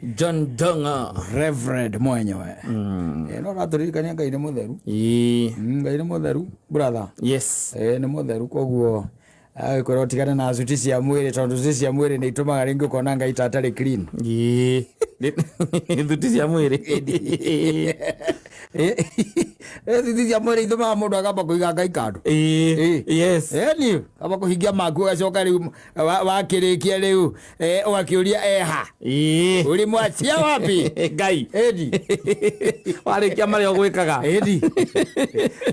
John Donga. Reverend mwenyewe. No ratũririkania Ngai nĩ mũtheru. Ĩĩ. Ngai nĩ mũtheru brother. Yes. Nĩ mũtheru, koguo agĩkwĩra ũtigane na cuti cia mwĩrĩ, tondũ cuti cia mwĩrĩ nĩ itũmaga rĩngĩ ũkona Ngai ta atarĩ clean. Ĩĩ. Thuti cia mwĩrĩ. Thuti cia mwĩrĩ itũmaga mũndũ akamba kũiga Ngai kando. Ĩĩ. Yes. Ĩni kamba kũhingia maku, ũgacoka rĩu wakĩrĩkia rĩu ũgakĩũria eha. Ĩĩ. Ulimwachia wapi? Ngai. Ĩni. Warĩkia marĩa ũgwĩkaga. Ĩni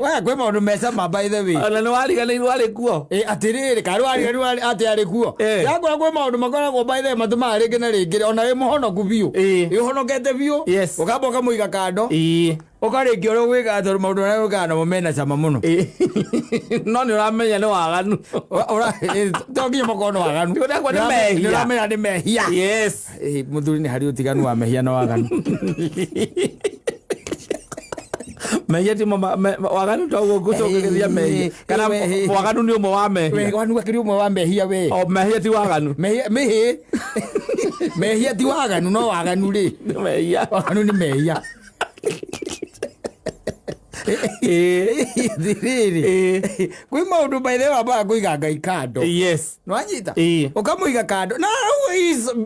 we kwĩ maũndũ mecama, by the way. Ona nĩ wariganĩirwo arĩ kuo. Atĩrĩrĩ, karĩ wariganĩirwo atĩ arĩ kuo. Yakora kwĩ maũndũ makoragwo, by the way, matũmaga rĩngĩ na rĩngĩ ona wĩ mũhonoku biũ, wĩ ũhonokete biũ, ũkamba ũkamũiga kando, ũkarĩkia ũrĩa ũgwĩkaga, tondũ maũndũ marĩa ũgwĩkaga namo mena cama mũno. Ĩĩ. No nĩ ũramenya nĩ waganu. To nginya makorwo nĩ waganu. Nĩ ũrakwa nĩ mehia. Nĩ ũramenya nĩ mehia. Mũthuri, nĩ harĩ ũtiganu wa mehia na waganu. Mehia ti waganu, toguo ngũcũngĩrĩria mehia, kana waganu nĩ ũmwe wa mehia. Waganu akĩrĩ ũmwe wa mehia we. O mehia ti waganu. Mehia mĩhĩ, mehia ti waganu, no waganu rĩ, nĩ mehia. Waganu nĩ mehia. Rĩrĩ, kwĩ maũndũ maithe wambaga kũiga Ngai kando. Nwanyita? Ũkamũiga kando na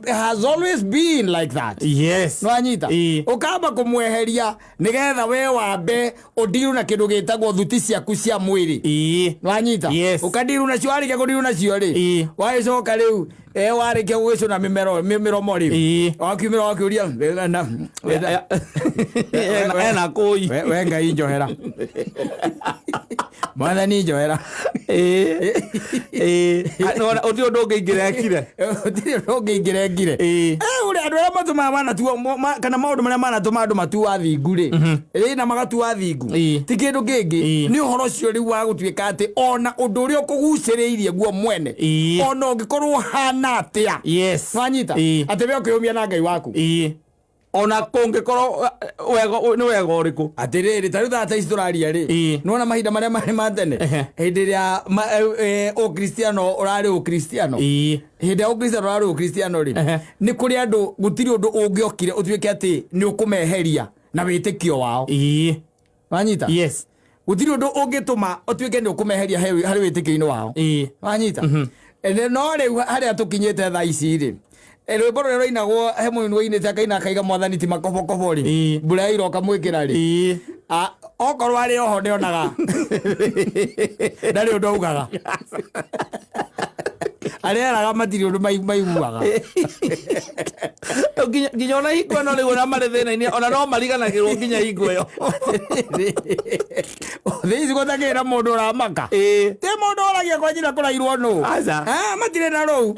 has always been like that. Nwanyita? Ũkamba kũmweheria nĩgetha we wambe ũndiru na kĩndũ gĩtagwo thuti ciaku cia mwĩrĩ. Nwanyita? Yes. Ũkandiru nacio, warĩkia kũndiru nacio rĩ, wagĩcoka rĩu warĩkia gũgĩcũna mĩmero mĩromo rĩ, wakiumĩra wakĩũria Ena kũi. We Ngai njohera, Mwathani njohera. Ũtirĩ ũndũ ũngĩ ingĩrekire. Gũtirĩ ũndũ ũngĩ ingĩrekire. Ũrĩa andũ arĩa matũmaga manatua kana maũndũ marĩa manatũma andũ matua thingu rĩ, na magatua thingu, ti kĩndũ kĩngĩ, nĩ ũhoro ũcio rĩu wa gũtuĩka atĩ ona ũndũ ũrĩa ũkũgucĩrĩirie guo mwene, ona ũngĩkorwo ũhana atĩa, nwanyita, atĩ we ũkĩũmia na Ngai waku. Ona kũngĩkorwo wega nĩ wega ũrĩkũ. Atĩrĩrĩ, ta rĩu thaa ta ici tũraria rĩ, nĩwona mahinda marĩa marĩ ma tene, hĩndĩ ĩrĩa ũkristiano ũrarĩ ũkristiano, hĩndĩ ya ũkristiano ũrarĩ ũkristiano rĩ, nĩ kũrĩ andũ gũtirĩ ũndũ ũngĩokire ũtuĩke atĩ nĩ ũkũmeheria na wĩtĩkio wao. Wanyita? Yes. Gũtirĩ ũndũ ũngĩtũma ũtuĩke nĩ ũkũmeheria harĩ wĩtĩkio-inĩ wao. Wanyita? No rĩu harĩa tũkinyĩte thaa ici rĩ, rwĩmbo rũrĩa rwainagwo he mũini wainĩte akaina akaiga Mwathani ti makobokobo rĩ, mbura ya iroka mwĩkĩra rĩ, okorwo arĩ oho nĩonaga ndarĩ ũndũ augaga, arĩa eraga matirĩ ũndũ maiguaga. Nginya ona hingo ĩno rĩu ona marĩ thĩna-inĩ, ona no mariganagĩrwo nginya hingo ĩyo. Thĩ ici gũtakĩrĩ na mũndũ ũramaka. Ti mũndũ ũragia kwa njĩra kũrairwo nũ. Aca. Ah, matirĩ na rũu.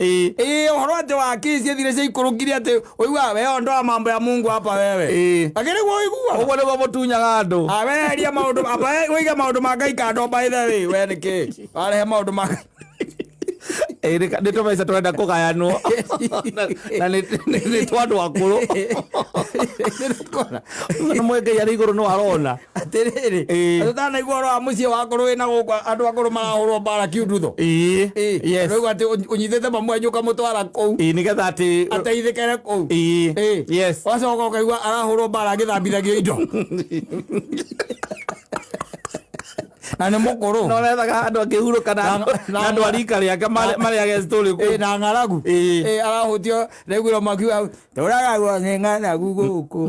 Ũhoro atĩ wa kĩ ciathire ciaikũrũkire atĩ ũiguaga we ondoa mambo ya Mungu hapa wewe. Akĩrĩ guo ũiguaga. Ũguo nĩguo mũtunyaga andũ. Ah, we eria maũndũ amba ũige maũndũ ma Ngai kando, by the way, we nĩkĩ warehe maũndũ ma Nĩ tũbeca tũrenda kũgayanwo na nĩ twa andũ akũrũ. Nĩ mwe Ngai arĩ igũrũ no arona. Atĩrĩrĩ, tũtanaigua ũhoro wa mũciĩ wakorwo wĩna gũkũ andũ akũrũ marahũrwo mbara kiundutho. Rĩu atĩ ũnyitĩte mamu wanyu ũkamũtwara kũu, Nĩgetha atĩ ateithĩkĩre kũu. Wacoka ũkaigua arahũrwo mbara agĩthambithagio indo na nĩ mũkũrũ. No rethaga andũ akĩhurũka na andũ a rika rĩake marĩage story kũu. Na ng'aragu. Arahutio rĩguo makiuga tũragagwo nĩ ng'aragu gũkũ.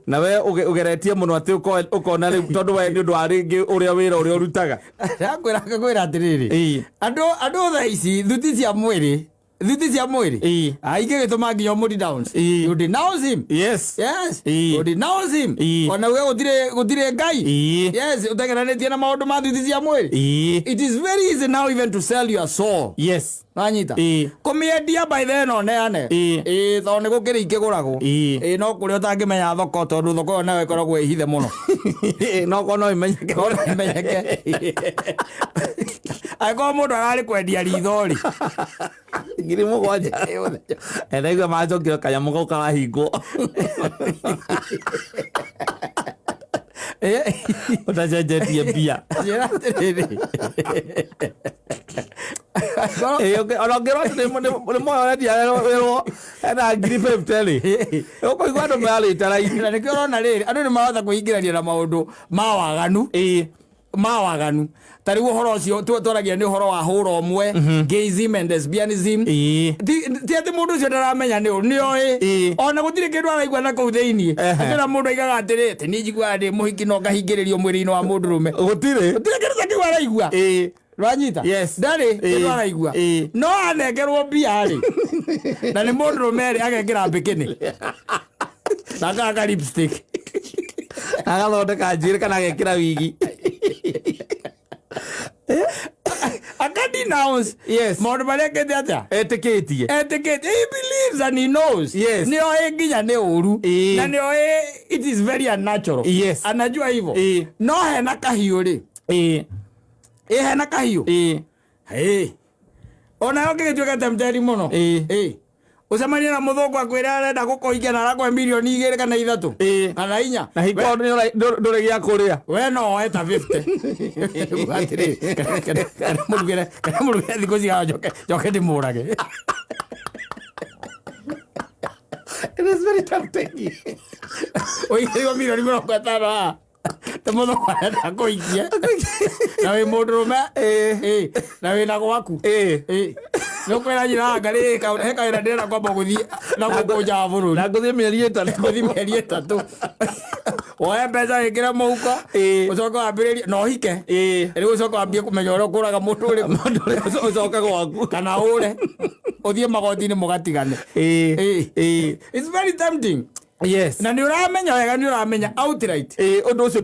Na we ũgeretie mũno atĩ ũkona rĩu tondũ we nĩ ũndũ wa rĩngĩ ũrĩa wĩra ũrĩa ũrutaga. Ndakwĩra, ngakwĩra atĩrĩrĩ, andũ thaa ici thuti cia mwĩrĩ, thuti cia mwĩrĩ aingĩ gĩtũma nginya ũmũ denounce. You denounce him. Yes. You denounce him. Ona uge gũtirĩ Ngai. Yes, ũtengeranĩtie na maũndũ ma thuti cia mwĩrĩ. It is very easy now even to sell your soul. Wanyita? Kũmĩendia by then no neane. Tondũ nĩ gũkĩrĩ ikĩgũragwo. No kũrĩa ũtangĩmenya thoko, tondũ thoko ĩyo nayo ĩkoragwo ĩhithe mũno. No korwo no imenyeke. No ĩmenyeke angĩkorwo mũndũ ararĩ kwendia ritho rĩ. 7,000. Ndaigua macokire kanyamũ kau karahingwo ũtacenjetie mbia. Njĩra atĩrĩrĩ, Ona ũngĩrwo atĩ nĩ moyo ũrendia werwo hena 50,000 rĩ, ũkũigua andũ marĩte raini. Na nĩkĩo ũrona rĩrĩ andũ nĩ marahota kwĩingĩrania na maũndũ ma waganu, ma waganu. Ta rĩu ũhoro ũcio twaragia nĩ ũhoro wa hũra ũmwe, gayism and lesbianism. Ti atĩ mũndũ ũcio ndaramenya nĩ ũru, nĩ oĩ ona gũtirĩ kĩndũ araigua na kũu thĩiniĩ. Atĩ na mũndũ aigaga atĩrĩ, atĩ niĩ njiguaga ndĩ mũhiki no ngahingĩrĩrio mwĩrĩ-inĩ wa mũndũrũme. Gũtirĩ. Gũtirĩ kĩndũ ta kĩu araigua. Rwanyita? Yes. Ndarĩ kĩndũ araigua. No anengerwo mbia rĩ, na nĩ mũndũrũme rĩ, agekĩra mbikini na akahaka lipstick, agathondeka njuĩrĩ kana agekĩra wigi. Aka denounce maũndũ marĩa ekĩte atĩa? Etĩkĩtie. Etĩkĩtie. He believes and he knows. Nĩ oĩ nginya nĩ ũru, na nĩ oĩ it is very unnatural. Anajua hivyo. No hena kahiũ rĩ, ĩ hena kahiũ, ĩ onayo ngĩgĩtuĩka tempted mũno, ĩ ũcemanie na mũthũngũ akwĩra arenda gũkũhikia na arakũhe 2 mirioni kana 3 kana 4. Na hingo ndũrĩ gĩa kũrĩa. We no woe ta 50. Atĩrĩ, kana mũrugĩre thikũ cigana, njoke ndĩmũrage. It is very tempting. Ũigĩrwo 50 mirioni haha ta mũthũngũ arenda kũhikia na wĩ mũndũrũme, ĩ na wĩna gwaku, ĩ nĩ ũkwĩra nyina anga rĩ, he kawĩra ndĩrenda kwamba gũthiĩ na gũkũ nja wa bũrũri. Na ngũthiĩ mĩeri 3. Gũthiĩ mĩeri 3, woe mbeca wĩkĩre mũhuko, ũcoke wambĩrĩrie na ũhike. Rĩu ũcoke wambie kũmenya ũrĩa ũkũraga mũndũ ũrĩkũ. Mũndũ ũrĩa ũcoke gwaku. Kana ũre ũthiĩ magoti-inĩ mũgatigane. It's very tempting. Na nĩ ũramenya wega, nĩ ũramenya outright. Ũndũ ũcio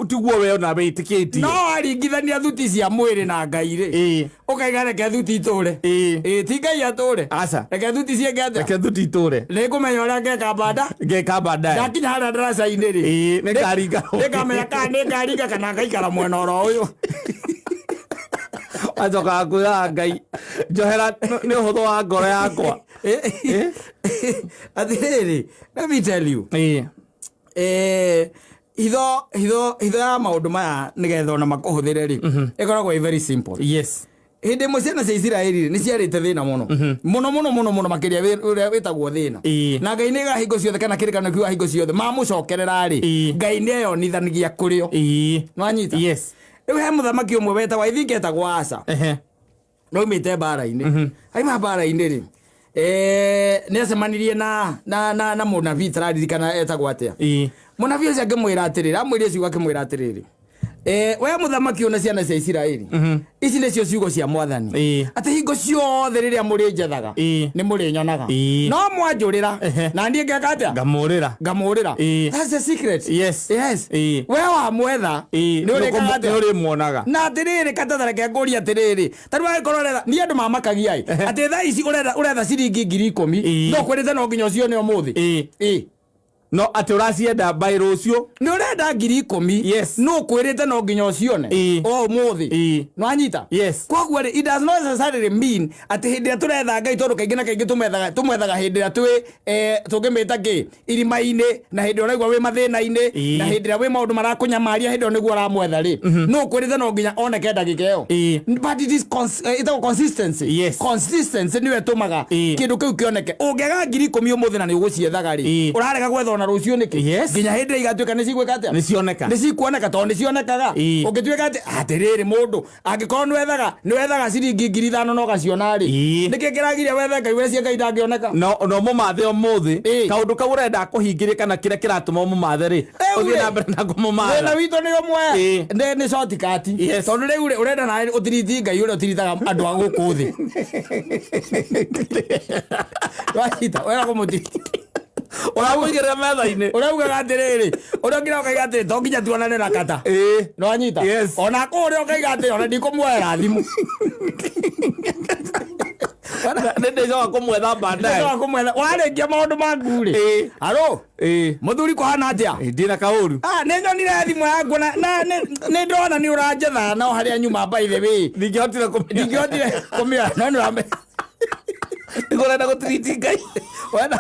tiguo we ona wĩtĩkĩtie. No waringithania thuti cia mwĩrĩ na Ngai rĩ, ũkaiga reke thuti itũre. Ĩ ti Ngai atũre. Aca. Reke thuti ciĩke atĩa? Reke thuti itũre. Nĩ ngũmenya ũrĩa ngeka banda. Ngeka baadaye. Ndakinya harĩa ndaraca-inĩ rĩ, Nĩ ngaringa. Nĩngamenya kana nĩ ngaringa kana ngaikara mwena oro ũyũ. Acokaga kwĩra Ngai, njohera nĩ ũhũthũ wa ngoro yakwa. Atĩrĩrĩ, let me tell you, hitho ya maũndũ maya nĩgetha ona makũhũthĩre rĩ, ĩkoragwo ĩ very simple. Hĩndĩ ĩmwe ciana cia Isiraeli nĩ ciarĩte thĩna mũno mũno mũno mũno mũno makĩria, ũrĩa wĩtagwo thĩna. Na Ngai nĩ hingo ciothe, kana kĩrĩkanĩro kiuga hingo ciothe mamũcokerera rĩ, Ngai nĩ eyonithanagia kũrĩ o. Nĩwanyita? Yes. Rĩu he mũthamaki ũmwe wetagwo, I think etagwo Asa, naumĩte mbara-inĩ. Aima mbara-inĩ rĩ, nĩ acemanirie na mũnabii, tararirikana etagwo atĩa. Mũnabii ũcio akĩmwĩra atĩrĩrĩ, amwĩrie ciugo, akĩmwĩra atĩrĩrĩ, we mũthamaki ũna ciana cia Isiraeli, ici nĩcio ciugo cia Mwathani, atĩ hingo ciothe rĩrĩa mũrĩnjethaga, nĩ mũrĩnyonaga, no mwanjũrĩra, na niĩ ngeka atĩa? Ngamũrĩra. Ngamũrĩra. That's the secret. Yes. We wamwetha, nĩ ũrĩkaga atĩa? Nĩ ũrĩmuonaga. Na atĩrĩrĩ, katathareke ngũria atĩrĩrĩ, ta rĩu angĩkorwo ũretha, niĩ andũ mamakagia ĩ, atĩ thaa ici ũretha ciringi 10,000, no kwĩrĩte no nginya ũcione ũmũthĩ. No atĩ ũracienda by rũciũ. Nĩ ũrenda 10,000, no kwĩrĩte no nginya ũcione o ũmũthĩ. Nĩwanyita? Yes. Koguo rĩ, it does not necessarily mean atĩ hĩndĩ ĩrĩa tũretha Ngai, tondũ kaingĩ na kaingĩ tũmwethaga hĩndĩ ĩrĩa twĩ tũngĩmĩta kĩ irima-inĩ, na hĩndĩ ĩrĩa ũraigua wĩ mathĩna-inĩ, na hĩndĩ ĩrĩa wĩ maũndũ marakũnyamaria, hĩndĩ ĩyo nĩguo ũramwetha rĩ, no kwĩrĩte no nginya oneke ndagĩka ĩyo. But it is ĩtagwo consistency. Consistency nĩyo ĩtũmaga kĩndũ kĩu kĩoneke. Ũngĩaga 10,000 ũmũthĩ na nĩ ũgũciethaga rĩ, ũrarega gwetha ona rũciũ nĩkĩ? Nginya hĩndĩ ĩrĩa igatuĩka nĩ cigwĩka atĩa? Nĩ cioneka. Nĩ cikuoneka, tondũ nĩ cionekaga. Ũngĩtuĩka atĩ atĩrĩrĩ, mũndũ angĩkorwo nĩ wethaga ciringi 5,000 na ũgaciona rĩ, nĩkĩ kĩragiria wethe Ngai wecie Ngai ndangĩoneka? No mũmathe ũmũthĩ. Kaũndũ kau ũrenda kũhingĩria kana kĩrĩa kĩratũma ũmũmathe rĩ, Rĩu ũthiĩ rĩ, na mbere na kũmũmatha. Thĩna witũ nĩ ũmwe, nĩ shortcut. Tondũ rĩu rĩ, ũrenda nawe ũtiriti Ngai ũrĩa ũtiritaga andũ a gũkũ thĩ. Wanyita? Ũrenda kũmũtiriti. Ũramũigĩrĩra metha-inĩ. Ũraugaga atĩrĩrĩ, ũrĩa ũngĩra ũkaiga atĩrĩ, to nginya tuonane na kata. Nĩwanyita? Yes. Ona kũrĩa ũkaiga atĩrĩ, ona ndikũmuoera thimũ. Nĩ ndĩcoka kũmwetha baadaye. Nĩndoka kũmwetha warĩkia maũndũ maku rĩ. Aro mũthuri, kũhana atĩa? Ndina kaũru. Ah, nĩ nyonire thimũ yaku na nĩ ndona nĩ ũranjetha no harĩa nyuma, by the way. Ndingĩhotire kũmenya. Ndingĩhotire kũmĩoya no nĩ ũrame. Nĩguo ũrenda gũtiriti Ngai. Wenda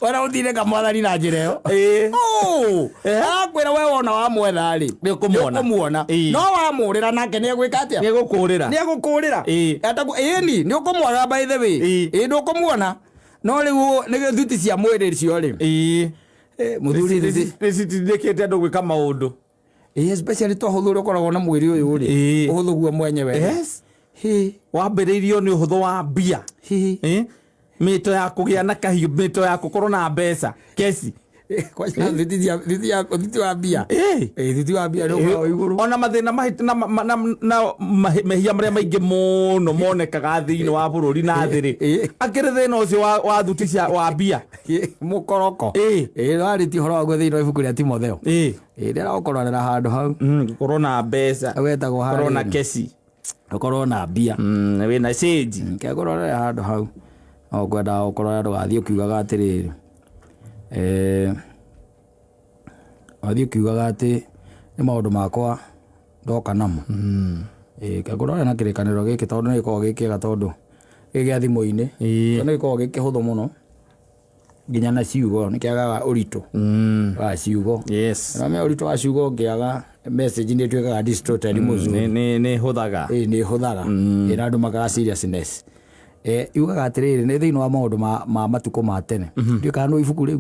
Wena ũtindĩka mwathani na njĩra ĩyo. Ĩĩ. Oh, Eh. Arakwĩra we wona wamwetha rĩ, Nĩ ũkũmuona. nĩũkũmuona. Ĩĩ. No wamũrĩra nake nĩ egwĩka atĩa? Nĩ egũkũrĩra. Nĩ egũkũrĩra. Ĩĩ. Ĩni, nĩ ũkũmwaga by the way. Ĩĩ. Ĩĩ ndũkũmuona. No rĩu nĩ thuti cia mwĩrĩ cio rĩ. Ĩĩ. Eh, Mũthuri thuti. Nĩ citindĩkĩte andũ gwĩka maũndũ. Ĩĩ, especially to ũhũthũ ũrĩa ũkoragwo na mwĩrĩ ũyũ rĩ. Ĩĩ. Ũhũthũ guo mwenyewe. Yes. Hĩ. Wambĩrĩirio nĩ ũhũthũ wa mbia. Hĩ. Ĩĩ. Mĩto ya kũgĩa na kahiũ, mĩto ya gũkorwo na mbeca. Keci. Kwanja thuti cia thuti ya thuti wa mbia. Ĩĩ. Ĩĩ, thuti wa mbia nĩ ũkoragwo igũrũ. Ona mathĩna na mehia marĩa maingĩ mũno monekaga thĩinĩ wa bũrũri na thĩ rĩ, Ĩĩ. akĩrĩ thĩna ũcio wa thuti cia wa mbia. Mũkoroko. Ĩĩ. Ĩĩ, warĩtie ũhoro waguo thĩinĩ wa ibuku rĩa Timotheo. Ĩĩ. Ĩĩ, rĩrĩa handũ hau. Gũkorwo na mbeca, Wetagwo gũkorwo na harĩa. keci, Ũkorwo na mbia. Wĩna cĩnji. Kegũrorera handũ hau. No ngwendaga gũkũrora ndũgathiĩ ũkiugaga atĩrĩrĩ. Wathiĩ ũkiugaga atĩ nĩ maũndũ makwa ndoka namo. Ĩĩ, kengũrore na kĩrĩkanĩro gĩkĩ tondũ nĩ gĩkoragwo gĩ kĩega tondũ gĩ gĩa thimũ-inĩ. Ĩĩ. Tondũ nĩ gĩkoragwo gĩ kĩhũthũ mũno. Nginya na ciugo nĩ kĩagaga ũritũ wa ciugo. Yes. Na ũritũ wa ciugo ũngĩaga message nĩ ĩtuĩkaga distorted mũzuri. Nĩ hũthaga. Ĩĩ nĩ ĩhũthaga. Ĩĩ na andũ makaga seriousness. Yugaga atĩrĩrĩ nĩ thĩinĩ wa maũndũ ma matukũ ma tene. Ndiũĩ kana nĩ ibuku rĩu.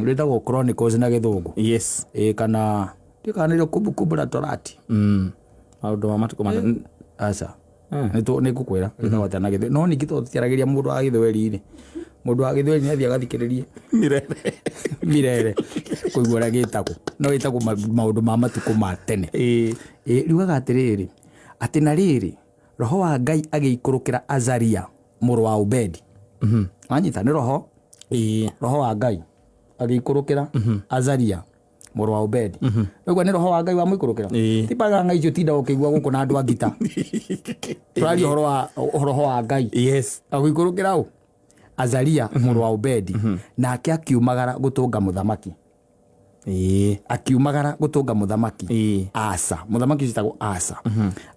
Rĩtagwo Chronicles na gĩthũngũ. Yes. Ĩĩ kana ndiũĩ kana nĩrĩo Kumbukumbu la Torati. Maũndũ ma matukũ ma tene. Aca. Nĩ ngũkwĩra rĩtagwo atĩa na gĩthweri. No ningĩ tondũ tũtiaragĩria mũndũ wa gĩthweri rĩ. Mũndũ wa gĩthweri nĩ athiĩ agathikĩrĩrie Mirere. Mirere kũigua ũrĩa gĩtagwo. No gĩtagwo maũndũ ma matukũ ma tene. Ĩĩ. Ĩĩ, riugaga atĩrĩrĩ atĩ na rĩrĩ roho wa Ngai agĩikũrũkĩra Azaria mũrũ wa Obedi. Wanyita nĩ roho. Ĩĩ. Roho wa Ngai agĩikũrũkĩra Azaria mũrũ wa Obedi. Ũguo nĩ roho wa Ngai wamũikũrũkĩra. Ĩĩ. Ti baga ngai icio tinda ũkĩigua gũkũ na andũ a ngita. Tũraria ũhoro wa roho wa Ngai. Yes. Agĩikũrũkĩra ũ? Azaria mũrũ wa Obedi. Nake akiumagara gũtũnga mũthamaki. Ĩĩ. Akiumagara gũtũnga mũthamaki. Ĩĩ. Asa, mũthamaki ũcio wĩtagwo Asa.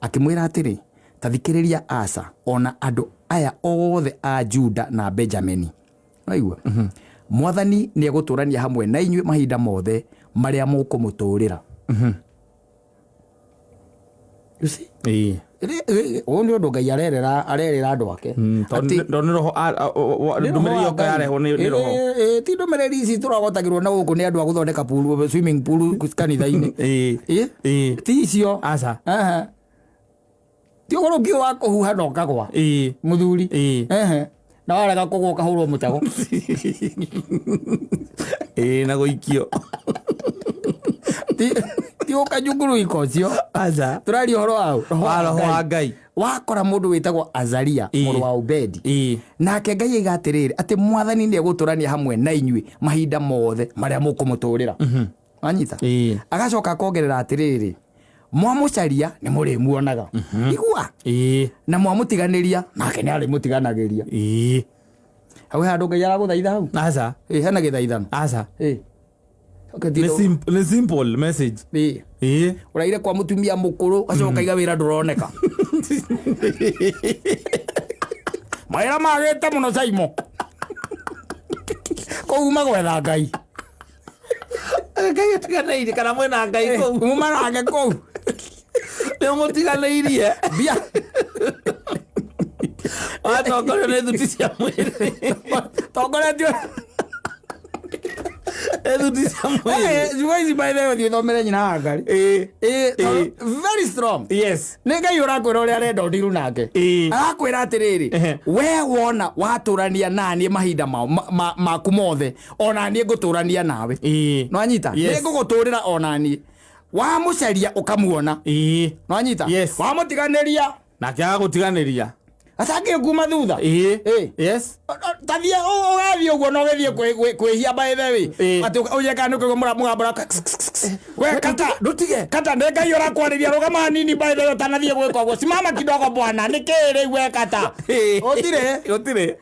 Akĩmwĩra atĩrĩ, ta thikĩrĩria Asa ona andũ aya othe a Juda na Benjamini. Waigua? Mwathani nĩ egũtũũrania hamwe na inyuĩ mahinda mothe marĩa mũkũmũtũũrĩra. You see? Ĩĩ. Ũyũ nĩ ũndũ Ngai arerera andũ ake. Tondũ nĩ roho ndũmĩrĩri yoka yarehwo nĩ roho. Ti ndũmĩrĩri ici tũrogotagĩrwo na gũkũ nĩ andũ a gũthondeka pool, swimming pool kanitha-inĩ. Ĩĩ. Ĩĩ. Ĩĩ. Ti icio. Aca. Aha. Ti ũhoro ũngĩ wa kũhuha na ũkagwa. Ĩĩ. Mũthuri. Ĩĩ. Ehe. Na warega kũgwa ũkahũrwo mũtego. Ĩĩ na gũikio. Ti ũkanyunguru ũcio. Aca. Tũraria ũhoro wa Wa roho wa Ngai. Wakora mũndũ wĩtagwo Azaria Ĩĩ. mũrũ wa Obedi. Ĩĩ. Nake Ngai aiga atĩrĩrĩ atĩ mwathani nĩ egũtũrania hamwe na inyuĩ mahinda mothe marĩa mũkũmũtũrĩra. Wanyita? Ĩĩ. Agacoka akongerera atĩrĩrĩ mwamũcaria nĩ mũrĩmuonaga. Igua? Ĩĩ. Na mwamũtiganĩria nake nĩ arĩmũtiganagĩria. Ĩĩ. Hau he handũ Ngai aragũthaitha hau? Aca. Ĩĩ, hena gĩthaithano. Aca. Ĩĩ. Nĩ simple message. Ĩĩ. Ĩĩ. Ũraire kwa mũtumia mũkũrũ gacoka ũkaiga wĩra ndũroneka. Mawĩra magĩte mũno Saimo. Kũu uma gwetha Ngai. Ngai atiganĩirie kana mwĩna Ngai kũu. Uma nake kũu. Nĩ ũmũtiganĩirie. Mbia. Watongorio nĩ thuti cia mwĩrĩ. Tongoretio. Nĩ thuti cia mwĩrĩ. Ciugo ici by the way ũthiĩ ũthomere nyina wa Ngai. Ĩĩ. Ĩĩ, Ĩĩ. very strong. Yes. Nĩ Ngai ũrakwĩra ũrĩa arenda ũndiru nake. Ĩĩ. Arakwĩra atĩrĩrĩ, Ehe. we wona watũrania naniĩ mahinda maku mothe, ona niĩ ngũtũrania nawe. Ĩĩ. Nĩwanyita? Yes. Nĩ ngũgũtũrĩra ona niĩ. Wamũcaria ũkamuona. Ĩĩ. Nĩwanyita? Yes. Wamũtiganĩria Nake agagũtiganĩria. atangĩ kuma thutha. Ĩĩ. Ĩĩ. Yes. Tathiĩ ũgathiĩ ũguo na ũgĩthiĩ kwĩhia by the way. Ĩĩ. Atĩ ũnye kana nĩ ũkũigua mũgambo we kata Ndũtige. kata nĩ Ngai ũrakwarĩria rũgama hanini by the way ũtanathiĩ gwĩka ũguo. Simama kidogo bwana nĩ kĩĩ rĩu we kata. Gũtirĩ. Gũtirĩ.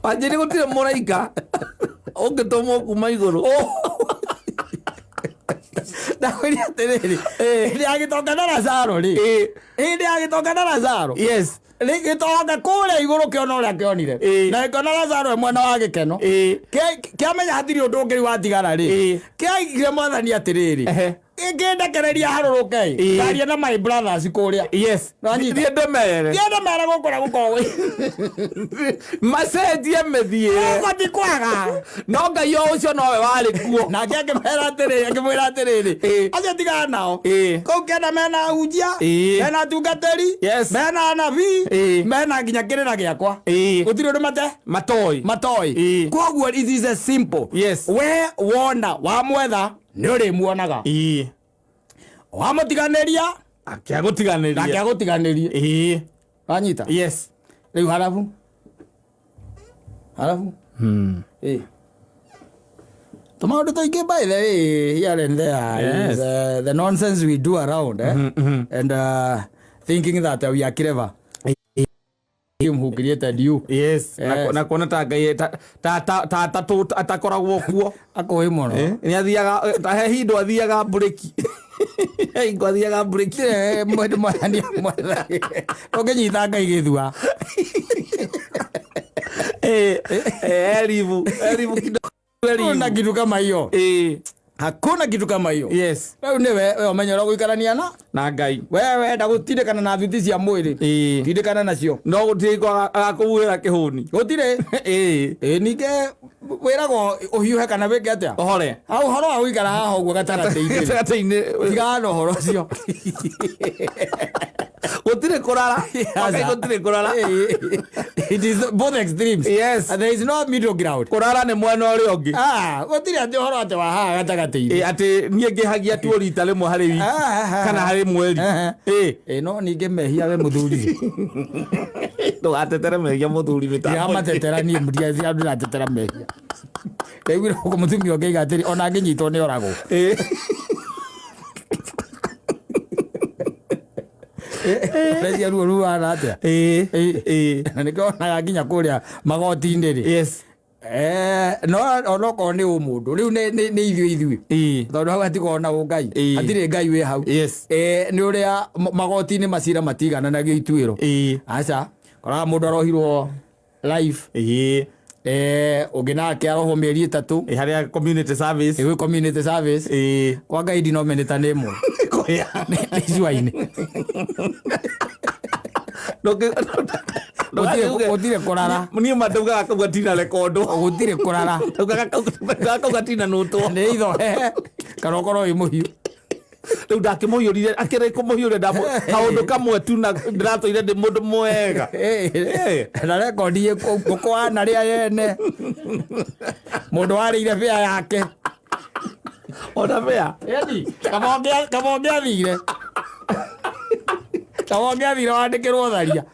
Wanjĩrĩ gũtirĩ mũraika ũngĩtũmwo kuma igũrũ. Ndakwĩria atĩrĩrĩ Ĩĩ. hĩndĩ ya gĩtonga na Lazaro rĩ Ĩĩ. hĩndĩ ya gĩtonga na Lazaro Yes. Gĩtonga kũrĩa igũrũ kĩona ũrĩa kĩonire. Na gĩkĩona Lazaro e mwena wa gĩkeno. Kĩamenya hatirĩ ũndũ ũngĩ rĩu watigara rĩ. Kĩaigire mwathani atĩrĩrĩ. Ĩngĩndekereria harũrũke ĩ. Ngaria na my brothers kũrĩa. Yes. Nĩwanyita? Thiĩ ndĩmere. Thiĩ ndĩmere gũkũ na gũkorwo. Macenjie mĩthiĩre. Gũkũ ti kwega. No Ngai o ũcio nowe warĩ kuo. Nake akĩmera atĩrĩrĩ, akĩmwĩra atĩrĩrĩ. Acio tigana nao. Kũu kĩanda mena ahunjia. Mena atungatĩri. Yes. Mena anabii. Mena nginya kĩrĩra gĩakwa. Gũtirĩ ũndũ mate? Matoĩ. Matoĩ. Koguo it is a simple. Yes. We wona wamwetha nĩ ũrĩmuonaga. Wamũtiganĩria akĩagũtiganĩria. Nake agũtiganĩrie. Wanyita? Yes. Rĩu harabu. Harabu. Tũmaũndũ tũingĩ by the way here and there. Yes. Is, the nonsense we do around and thinking that we are clever. Him who created you. Yes. Yes. Na kuona ta Ngai ta ta ta ta atakoragwo kuo. Akũĩ mũno. Nĩ athiaga ta he hindu athiaga mburĩki. He hingo athiaga mburĩki. Mwendwa mwathani mwathani. Ũngĩnyita Ngai gĩthua. Elivu. Elivu kidogo. Hakuna kitu kama hiyo. Hakuna kitu kama hiyo. Yes. Rĩu nĩwe we ũmenye ũrĩa gũikarania na na Ngai. We wenda gũtindĩkana na thuti cia mwĩrĩ. Tindĩkana nacio. No gũtirĩ hingo agakũhuhĩra kĩhũni. Gũtirĩ. Ningĩ wĩragwo ũhiũhe kana wĩke atĩa? Ũhore. Ha ũhoro wa gũikara haha ũguo gatagatĩ-inĩ. Gatagatĩ-inĩ. Tigana na ũhoro ũcio. Gũtirĩ kũrara. Wakai gũtirĩ kũrara. It is both extremes. Yes. And there is no middle ground. Kũrara nĩ mwena ũrĩa ũngĩ. Gũtirĩ atĩ ũhoro atĩ wa haha gatagatĩ-inĩ. Atĩ niĩ ngĩhagia tu rita rĩmwe harĩ wiki. Kana harĩ mweri. No ningĩ mehia we mũthuri. Ndũgatetere mehia mũthuri mĩtambo. Ndĩramatetera niĩ mũtiacia ndĩratetera mehia. Ndaiguire gũkũ mũtumia ũngĩ aiga atĩrĩ ona angĩnyitwo nĩ oragwo. Ũreciria ruo ruhana atĩa? Na nĩkĩo wonaga nginya kũrĩa magoti-inĩ rĩ. Yes. No onokorwo nĩ ũmũndũ rĩu nĩ ithuĩ ithuĩ. Tondũ hau hatikoragwo na ũngai. Hatirĩ Ngai wĩ hau. Yes. Nĩ ũrĩa magoti-inĩ macira matigananagio ituĩro. Aca. Koraga mũndũ arohirwo life. Ũngĩ nake arohwo mĩeri 3. Harĩa community service. Gwĩ community service. Kwa Ngai ndinomeneta nĩ ĩmwe. Kũrĩa. Nĩ icua-inĩ. Gũtirĩ kũrara. Niĩ ma ndaugaga kau gatina rekondwo. Gũtirĩ kũrara. Ndaugaga kau gatina nũtwo. Nĩ itho hehe. Kana ũkorwo wĩ mũhiũ. Rĩu ndakĩmũhiũrire, akĩrĩ kũmũhiũria kaũndũ kamwe tu na ndĩratũire ndĩ mũndũ mwega. Na rekondi ngũkũ wanarĩa yene. Mũndũ warĩire bĩa yake. Ona bĩa? Ĩni, kaba ũngĩathire. Kaba ũngĩathire wandĩkĩrwo tharia.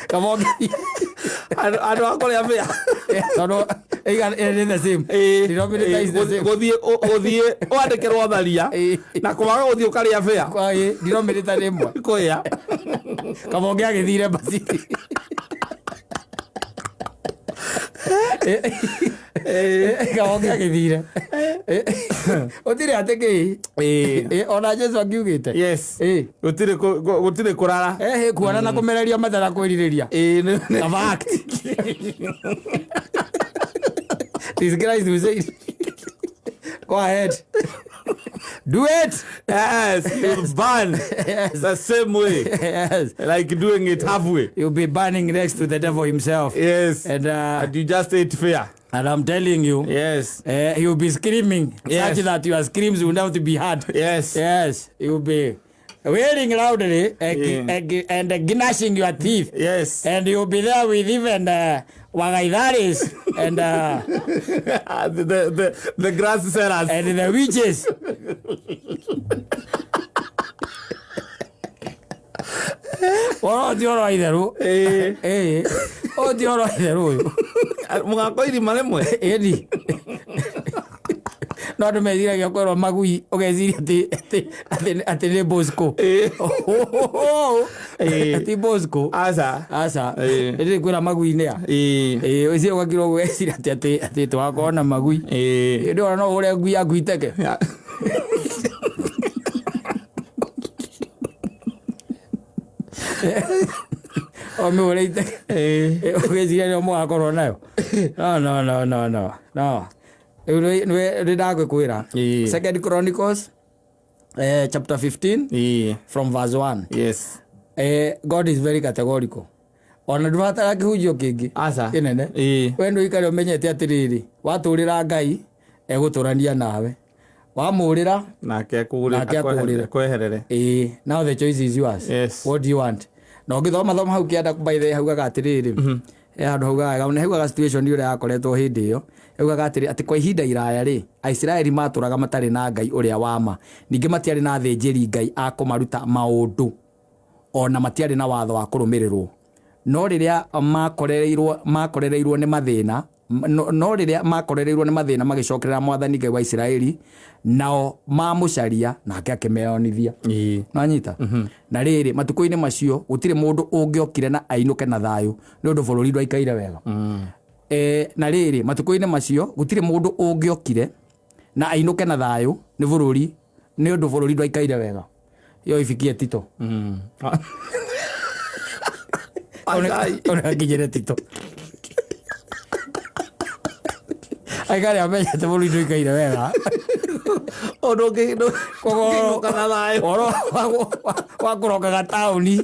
Kaba ũngĩathire. Andũ a kũrĩa bĩa. Tondũ nĩ the same. Denominator is the same. Gũthiĩ wandĩkĩrwo tharia na kwaga gũthiĩ ũkarĩa bĩa. Denominator nĩ ĩmwe. Kũrĩa. Kaba ũngĩagĩthire basi. Kaba ũngĩagĩthire. Gũtirĩ atĩ kĩ. Ona Jesu akiugĩte. Yes. Gũtirĩ kũrara. Kuona na kũmereria mata na kwĩrirĩria. Nĩ fact. This Christ will say, go ahead. Do it. Yes, you'll burn. Yes. The same way. Yes. Like doing it halfway. You'll be burning next to the devil himself. Yes. And you just ate fair. And I'm telling you. Yes. He'll be screaming. Yes. Such that your screams will not be heard. Yes. Yes. You'll be wailing loudly and gnashing your teeth. Yes. And you'll be there with even Wagaitharis and the grass sellers and the witches. Oro ti oro itheru. O ti oro itheru uyu. Mũgako irima rĩmwe. Ĩni. No andũ meciragia kwĩrwo magui ũgeciria atĩ nĩ Bosco. Ti Bosco. Aca. Aca. Ĩndĩ kwĩra magui nĩ a. Ũcio ũgakirwo ũgeciria atĩ tũgakorwo na magui. Ĩndĩ ona no ũhũre ngui yaku iteke. Ũmĩhũrĩte Ĩĩ. ũgĩciria nĩo mũgakorwo nayo. No, no, no, no, no, no. Rĩu nĩ ndagũkwĩra. Ĩĩ. Second Chronicles chapter 15 Ĩĩ. from verse 1. Yes. God is very categorical. Ona ndũbatara kĩhunjio kĩngĩ Aca. kĩnene. Ĩĩ. We ndũikare ũmenyete atĩrĩrĩ, watũrĩra Ngai egũtũrania nawe, wamũrĩra Nake akũgũrĩre. Nake akũgũrĩre. Akweherere. Ĩĩ, now the choice is yours. Yes. What do you want? Na ũngĩthoma thoma hau kĩanda by the way haugaga atĩrĩrĩ, he handũ haugaga nĩ haugaga situation ũrĩa yakoretwo hĩndĩ ĩyo, haugaga atĩrĩ atĩ kwa ihinda iraya rĩ, Aisiraeli matũraga matarĩ na Ngai ũrĩa wa ma, ningĩ matiarĩ na athĩnjĩri Ngai a kũmaruta maũndũ, ona matiarĩ na watho wa kũrũmĩrĩrwo. No rĩrĩa makorereirwo nĩ mathĩna, no rĩrĩa makorereirwo nĩ mathĩna magĩcokerera Mwathani Ngai wa Isiraeli, nao mamũcaria nake akĩmeyonithia. Ĩĩ. Nanyita na rĩrĩ, matukũ-inĩ macio gũtirĩ mũndũ ũngĩokire na ainũke na thayũ nĩ ũndũ bũrũri ndwaikaire wega. Na rĩrĩ, matukũ-inĩ macio gũtirĩ mũndũ ũngĩokire na ainũke na thayũ nĩ bũrũri nĩ ũndũ bũrũri ndwaikaire wega. Iyo ifikie Tito. Ona nginyĩre Tito. Aikare amenyete bũrũri ndũikaire wega. Ũndũ ũngĩinũka na thayũ. Ũhoro wa kũrokaga taũni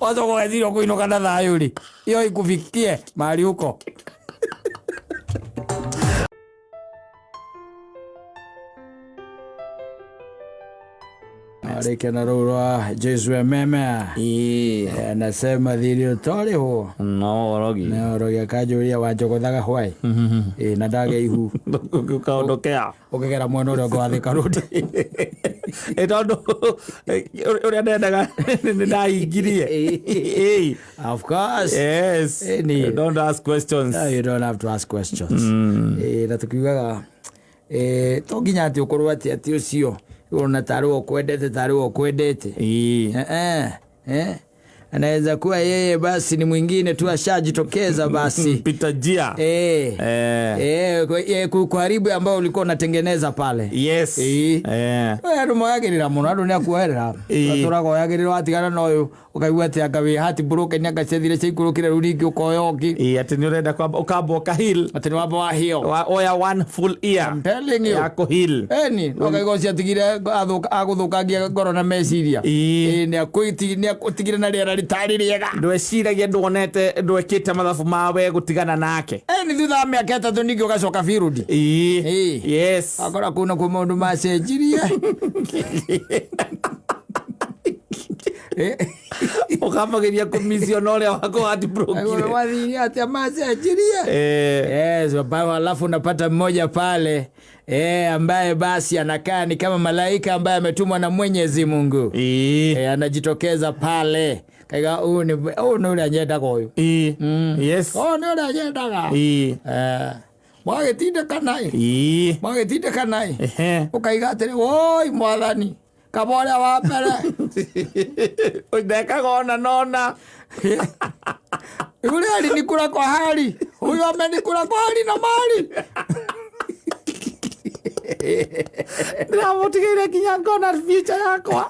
wacoka ũgeciria ũkũinũka na thayũ rĩ, iyo ikufikie mahali huko. Rĩkena rũu rwa Jesu meme. Ĩĩ. Anasema thiri ũtorĩhwo. No orogi. Na orogi akanjũria wanjogothaga hwaĩ. Ĩĩ, na ndagĩa ihu. Ũkaondokea. Ũkĩgera mwena ũrĩa ũngĩ wa Thika Road. Ĩ tondũ ũrĩa ndendaga nĩ ndahingirie. Ĩĩ. Of course. Yes. Ĩni. Don't ask questions. No, you don't have to ask questions. Na tukiugaga to nginya atĩ ũkorwo atĩ atĩ ũcio ũrona tarĩ we ũkwendete tarĩ we ũkwendete. Ĩĩ. Anaweza kuwa yeye basi ni mwingine tu ashajitokeza basi. Pita njia. Kuharibu ambao ulikuwa unatengeneza pale. Yes. Ĩĩ. We andũ moyagĩrĩra mũno, andũ nĩ akuoherera. Ĩĩ. Atũraga oyagĩrĩra watigana na ũyũ ũkaigua atĩ anga wĩ heartbroken anga ciathire ciaikũrũkire rĩu rĩngĩ ũkoya ũngĩ. Ĩĩ, atĩ nĩ ũrenda kwamba ũkamba ũka heal. Atĩ nĩ wamba wa heal. Oya one full year. I'm telling you. Ya kũ heal. Eni, no kaigua ciatigire agũthũkangia ngoro na meciria. Ĩĩ. Ĩĩ, nĩ akũtigire na rĩera rĩtarĩ rĩega. Ndweciragia ndwonete ndwekĩte mathabu mawe gũtigana nake. Eni, thutha wa mĩaka 3 ningĩ ũgacoka field. Ĩĩ. Ĩĩ. Yes. Akora kũu nakuo maũndũ macenjirie. Ũkambagĩria kũmicio na ũrĩa wako heartbroken. Wathire atĩa macenjirie. Yes, alafu unapata mmoja pale ambaye basi anakaa ni kama malaika ambaye ametumwa na Mwenyezi Mungu. Anajitokeza pale. Kaiga huyu ni ũrĩa nyendaga ũyũ. Ĩĩ. Yes. Ũyũ nĩ ũrĩa nyendaga. Ĩĩ. Mwagĩtindĩkana ĩ. Ĩĩ. Mwagĩtindĩkana ĩ. Ehe. Ũkaiga atĩrĩ, woi mwathani, kaba ũrĩa wa mbere. Ndekaga ona nona. Yule alinikula kwa hali. Huyu amenikula kwa hali na mali. Ndĩramũtigĩire nginya ngona future yakwa.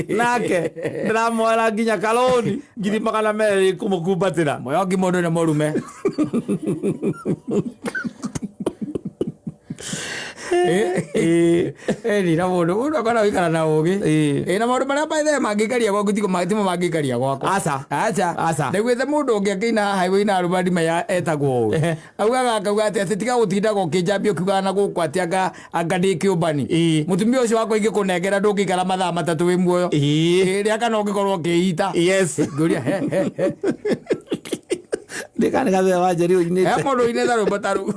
Nake ndĩramuoera nginya kaloni 200,000 kũmũkumbatĩra. Moyo wangi mũndũ nĩ mũrume. Ĩni na mũndũ mũndũ akoragwo aikara na ũgĩ. Ĩĩ. Na maũndũ marĩa by the way mangĩikaria gwaku timo mangĩikaria gwakwa. Aca. Aca. Aca. Ndaiguĩte mũndũ ũngĩ akĩina haha wĩina arũmani maya etagwo ũũ. Augaga akauga atĩ tiga gũtindaga ũkĩnjambia ũkiugaga na gũkũ atĩ anga ndĩ kĩũmbani. Ĩĩ. Mũtumia ũcio wakwa ingĩkũnengera ndũngĩikara mathaa 3 wĩ muoyo. Ĩĩ. Rĩa kana ũngĩkorwo ũkĩita. Yes. Ngũria he he he. Ndĩka nĩ gathutha wa Njeri He ũinĩte. mũndũ ũinĩte rwĩmbo ta rũu.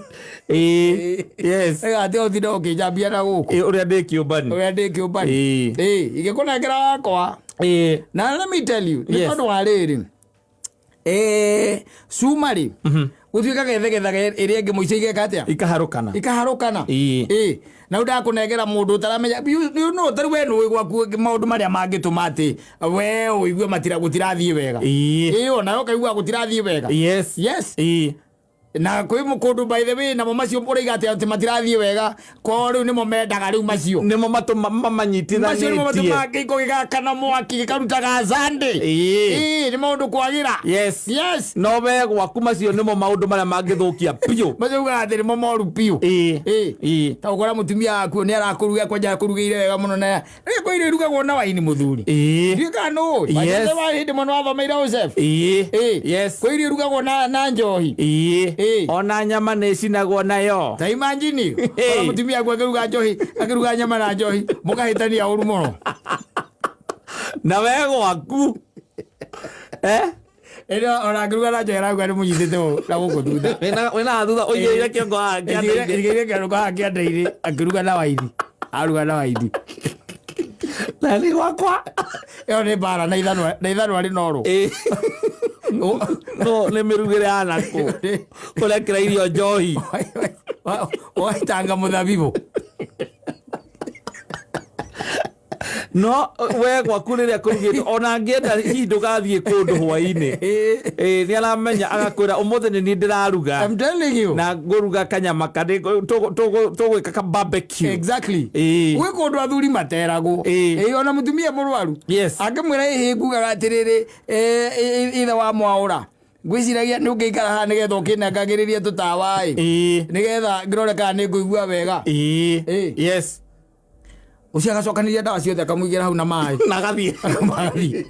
Ĩĩ. Yes. Ĩga atĩ ũtinde ũkĩnjambia na gũkũ. Ĩĩ, ũrĩa ndĩ kĩũmbani. Ũrĩa ndĩ kĩũmbani. Ĩĩ. Ĩĩ, ingĩkũnengera wakwa. Ĩĩ. Na let me tell you, nĩ Yes. tondũ wa rĩrĩ. Cuma rĩ, gũtuĩkaga ĩthegethaga ĩrĩa ĩngĩ mũico igeka atĩa? Ikaharũkana. Ikaharũkana. Ĩĩ. Ĩĩ. Na rĩu ndakũnengera mũndũ ũtaramenya, you know, tarĩu we nĩũĩ gwaku maũndũ marĩa mangĩtũma atĩ we ũigue gũtirathiĩ wega. Ĩĩ. Ĩĩ, onawe ũkaigua gũtirathiĩ wega. Yes. Yes. Ĩĩ. Na kwĩ kũndũ, by the way, namo macio ũraiga atĩ atĩ matirathiĩ wega kwao, rĩu nĩmo mendaga rĩu macio. Nĩmo macio nĩmo mamanyitithanĩtie. Matũmaga kĩiko gĩgakana mwaki gĩkarutaga zande. Ĩĩ, nĩ maũndũ kwagĩra. Yes. Yes. No we gwaku macio nĩmo maũndũ marĩa mangĩthũkia biũ. Macio ugaga atĩ nĩmo moru biũ. Ĩĩ. Ta ũkora mũtumia waku nĩ arakũruga, kwanja akũrugĩire wega mũno, na rĩu kwĩ irio irugagwo na waini, mũthuri. Ndiũĩ kana nũĩ. Yes. Hĩndĩ mũno wathomeire ũchef. Ĩĩ. Ĩĩ. Yes. Kwĩ irio irugagwo na njohi. Ĩĩ. Ĩĩ. Ona nyama nĩ icinagwo nayo. Ta imagine ona mũtumia waku akĩruga njohi, akĩruga nyama na njohi, mũkahĩtania ũru mũno. Na we gwaku, eh? Ĩno ona akĩruga na njohi arauga nĩ mũnyitĩte ũũ na gũkũ thutha. Wĩna thutha ũigĩrĩire kĩongo haha kĩanda-inĩ. Ĩigĩrĩire kĩongo haha kĩanda-inĩ, akĩruga na waini, aruga na waini. Na nĩ gwakwa. Ĩyo nĩ mbara na ithanwa, na ithanwa rĩnorwo. Ĩĩ. No nĩ mĩrugĩre ya nakũ ũrekĩra irio njohi? Waitanga mũthabibũ. No we gwaku rĩrĩa kũrugĩtwo, ona angĩenda hihi ndũgathiĩ kũndũ hwaĩ-inĩ, ĩĩ, nĩ aramenya, agakwĩra ũmũthĩ nĩ niĩ ndĩraruga. I'm telling you. Na ngũruga kanyama karĩ tũgwĩka ka barbecue. Exactly. Ĩĩ. Gwĩ kũndũ athuri materagwo. Ĩĩ. Ĩĩ, ona mũtumia mũrwaru Yes. Angĩmwĩra ĩhĩ, ngugaga atĩrĩrĩ, ithe wa mwaũra, ngwĩciragia nĩ ũngĩikara haha nĩgetha ũkĩnengagĩrĩria tũtawa ĩ, nĩgetha ngĩrore kana nĩ ngũigua wega. Ĩĩ. Ĩĩ. Yes. Ũcio agacokanĩria ndawa ciothe, akamũigĩra hau na maĩ. Na agathiĩ. Agathiĩ.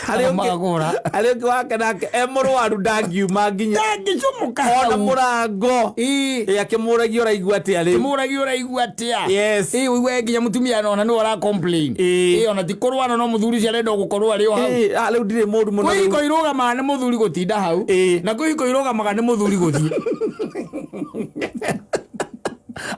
Harĩ ũngĩ Magũra. Harĩ ũngĩ wake nake e mũrwaru, ndangiuma nginya Ndangĩcũmũka ona hau. mũrango. Ĩĩ. Ĩ, akĩmũragia ũraigua atĩa rĩu? Mũragia ũraigua atĩa? Yes. Ĩĩ, ũigue nginya mũtumia ona nĩwe ũra complain. Ĩĩ. Ĩĩ, ona ti kũrwara, no mũthuri ũcio arenda gũkorwo arĩ o hau. Ĩĩ, ah, rĩu ndirĩ mũru mũno Kwĩ rĩu. hiko irũgamaga nĩ mũthuri gũtinda hau, Ĩĩ. na kwĩ hiko irũgamaga nĩ mũthuri gũthiĩ.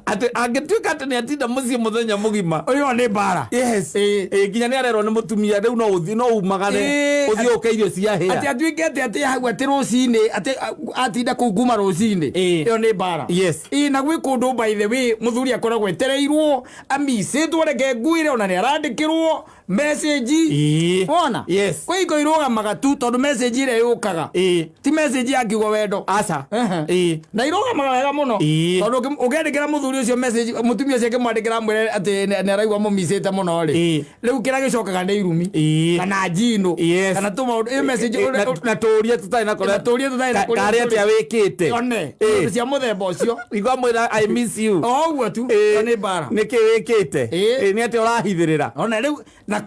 Atĩ angĩtuĩka atĩ nĩ atinda mũciĩ mũthenya mũgima. Ũyũ nĩ mbara. Yes. Ĩĩ. Ĩĩ, nginya nĩ arerwo nĩ mũtumia rĩu no ũthiĩ, no umagare, Ĩĩ. ũthiĩ ũke irio cia Atĩ hĩa. atuĩke atĩ hau atĩ rũcinĩ atĩ atinda kũu kuma rũcinĩ, Ĩĩ. ĩyo nĩ mbara. Yes. Ĩĩ, na gwĩ kũndũ, by the way, mũthuri akoragwo etereirwo, amicĩtwo, reke nguire, ona nĩ arandĩkĩrwo message. Ĩĩ. Wona? Yes. Kwĩ hiko irũgamaga tu tondũ message ĩrĩa yũkaga Ĩĩ. ti message ya kiugo wendo. Aca. Ehe. Ĩĩ. Na irũgamaga wega mũno, Ĩĩ. tondũ ũngĩandĩkĩra mũthuri ũcio message, mũtumia ũcio akĩmwandĩkĩra amwĩre atĩ nĩ araigua mũmicĩte mũno rĩ, Ĩĩ. rĩu kĩrĩa gĩcokaga nĩ irumi Ĩĩ. kana njino Yes. kana tũmaũndũ, ĩyo message Ĩĩ, na tũũria tũtarĩ na Na tũũria tũtarĩ na kũrĩa karĩ tũrĩ. atĩa wĩkĩte. One Ĩĩ. ũndũ cia mũthemba ũcio. Igua mwĩra "I miss you". O ũguo tu. Ĩĩ. Ĩyo nĩ mbara. Nĩkĩ wĩkĩte? Ĩĩ. Ĩĩ, nĩ atĩa ũrahithĩrĩra? Ona rĩu na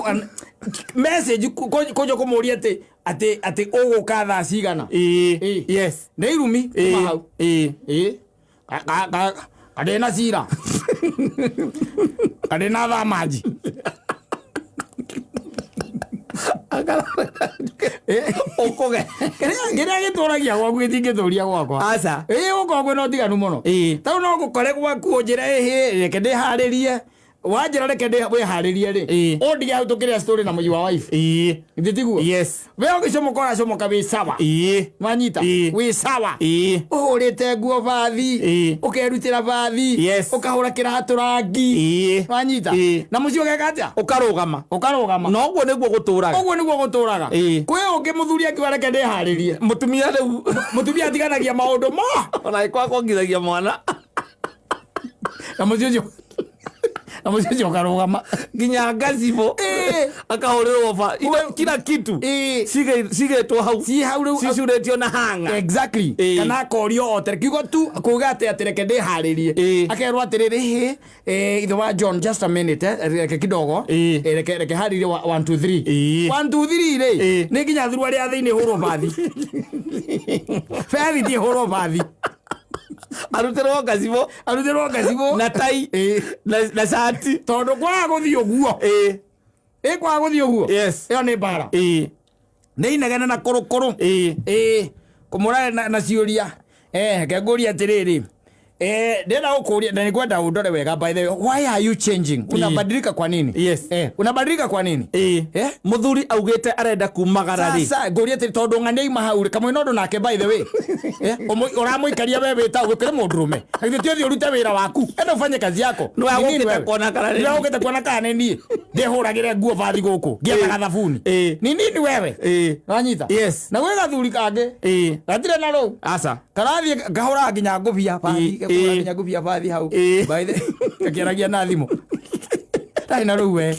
message kũnjwo kũmũria atĩ ũgũka thaa cigana. Ĩĩ. Ĩĩ. Yes. Nĩ irumi kuma Ĩĩ. hau. Ĩĩ. Ĩĩ. Kandĩ na cira, kandĩ na thamanji. Ũkũge. Kĩrĩa gĩtũragia gwaku gĩtingĩtũria gwakwa. Aca. Ĩĩ, gũkorwo kwĩna ũtiganu mũno. Ĩĩ. Tarĩu no gũkore gwaku ũnjĩre ĩhĩ, reke ndĩharĩrie, wanjĩra reke wĩharĩrie rĩ, Ĩĩ. ũndige hau tũkĩrĩa story na mũyi wa wife. Ĩĩ. Githĩ tiguo? Yes. We ũgĩcomoka ũracomoka wĩ sawa. Ĩĩ. Wanyita? Ĩĩ. Wĩ sawa. Ĩĩ. Ũhũrĩte nguo bathi, Ĩĩ. ũkerutĩra bathi, Yes. ũkahũra kĩratũ rangi. Ĩĩ. Wanyita? Ĩĩ. Na mũciĩ ũgeka atĩa? Ũkarũgama. Ũkarũgama. Na ũguo nĩguo gũtũraga. Ũguo nĩguo gũtũraga. Ĩĩ. Kwĩ ũngĩ mũthuri akiuga reke ndĩharĩrie, Mũtumia rĩu mũtumia atiganagia maũndũ mo. Ona ĩkwakongithagia mwana. Na mũciĩ ũcio ũkarũgama. Nginya ngacibũ. Ĩĩ. Akahũrĩrwo ba indo, kila kitu. Ĩĩ. Cigĩtwo hau. Ci hau rĩu. Cicurĩtio na hanga. Exactly. Ĩĩ. Kana akorio o tere kiugo tu kuga atĩ reke ndĩharĩrie, Ĩĩ. akerwo atĩrĩrĩ, hĩ, ithe wa John, just a minute, reke kidogo. Ĩĩ. Reke harĩrie 1 2 3. Ĩĩ. 1 2 3 rĩ, Ĩĩ. nĩ nginya thuruarĩ ya thĩinĩ hũrwo bathi, bethi ti hũrwo bathi. Arutĩrwo ngacibũ. Arutĩrwo ngacibũ. Na tai. Ĩĩ. Na cati. Tondũ kwaga gũthiĩ ũguo, Ĩĩ. ĩ, kwaga gũthiĩ ũguo, Yes. ĩyo nĩ mbara. Ĩĩ. Nĩ inegene na kũrũkũrũ. Ĩĩ. Ĩĩ, kũmũra na ciũria, reke ngũrie atĩrĩrĩ, Ndĩrenda gũkũria na nĩngwenda ũndore wega, by the way, why are you changing? Unabadilika kwa nini? Yes. Unabadilika kwa nini? Muthuri augĩte arenda kumagara rĩ. Sasa ngũria atĩrĩ, tondũ ng'ania ima hau rĩ, kamwĩna ũndũ nake, by the way, ũramũikaria we wĩta gũkĩrĩ mũndũrũme, githĩ ti ũthiĩ ũrute wĩra waku, enda ũfanye kazi yako. Nĩwe Ni nini agũkĩte wewe? kuona kana nĩ Nĩwe agũkĩte kuona kana nĩ niĩ ndĩhũragĩre nguo bathi gũkũ ngĩethaga thabuni? Ni nini wewe? Wanyita? Yes. Na gwĩ gathuri kangĩ gatirĩ na rũu, Aca. karathiĩ ngahũraga nginya ngũbia bathi, gakũraga nginya ngũbia bathi hau. By the gakĩaragia na thimũ ndarĩ na rũu we.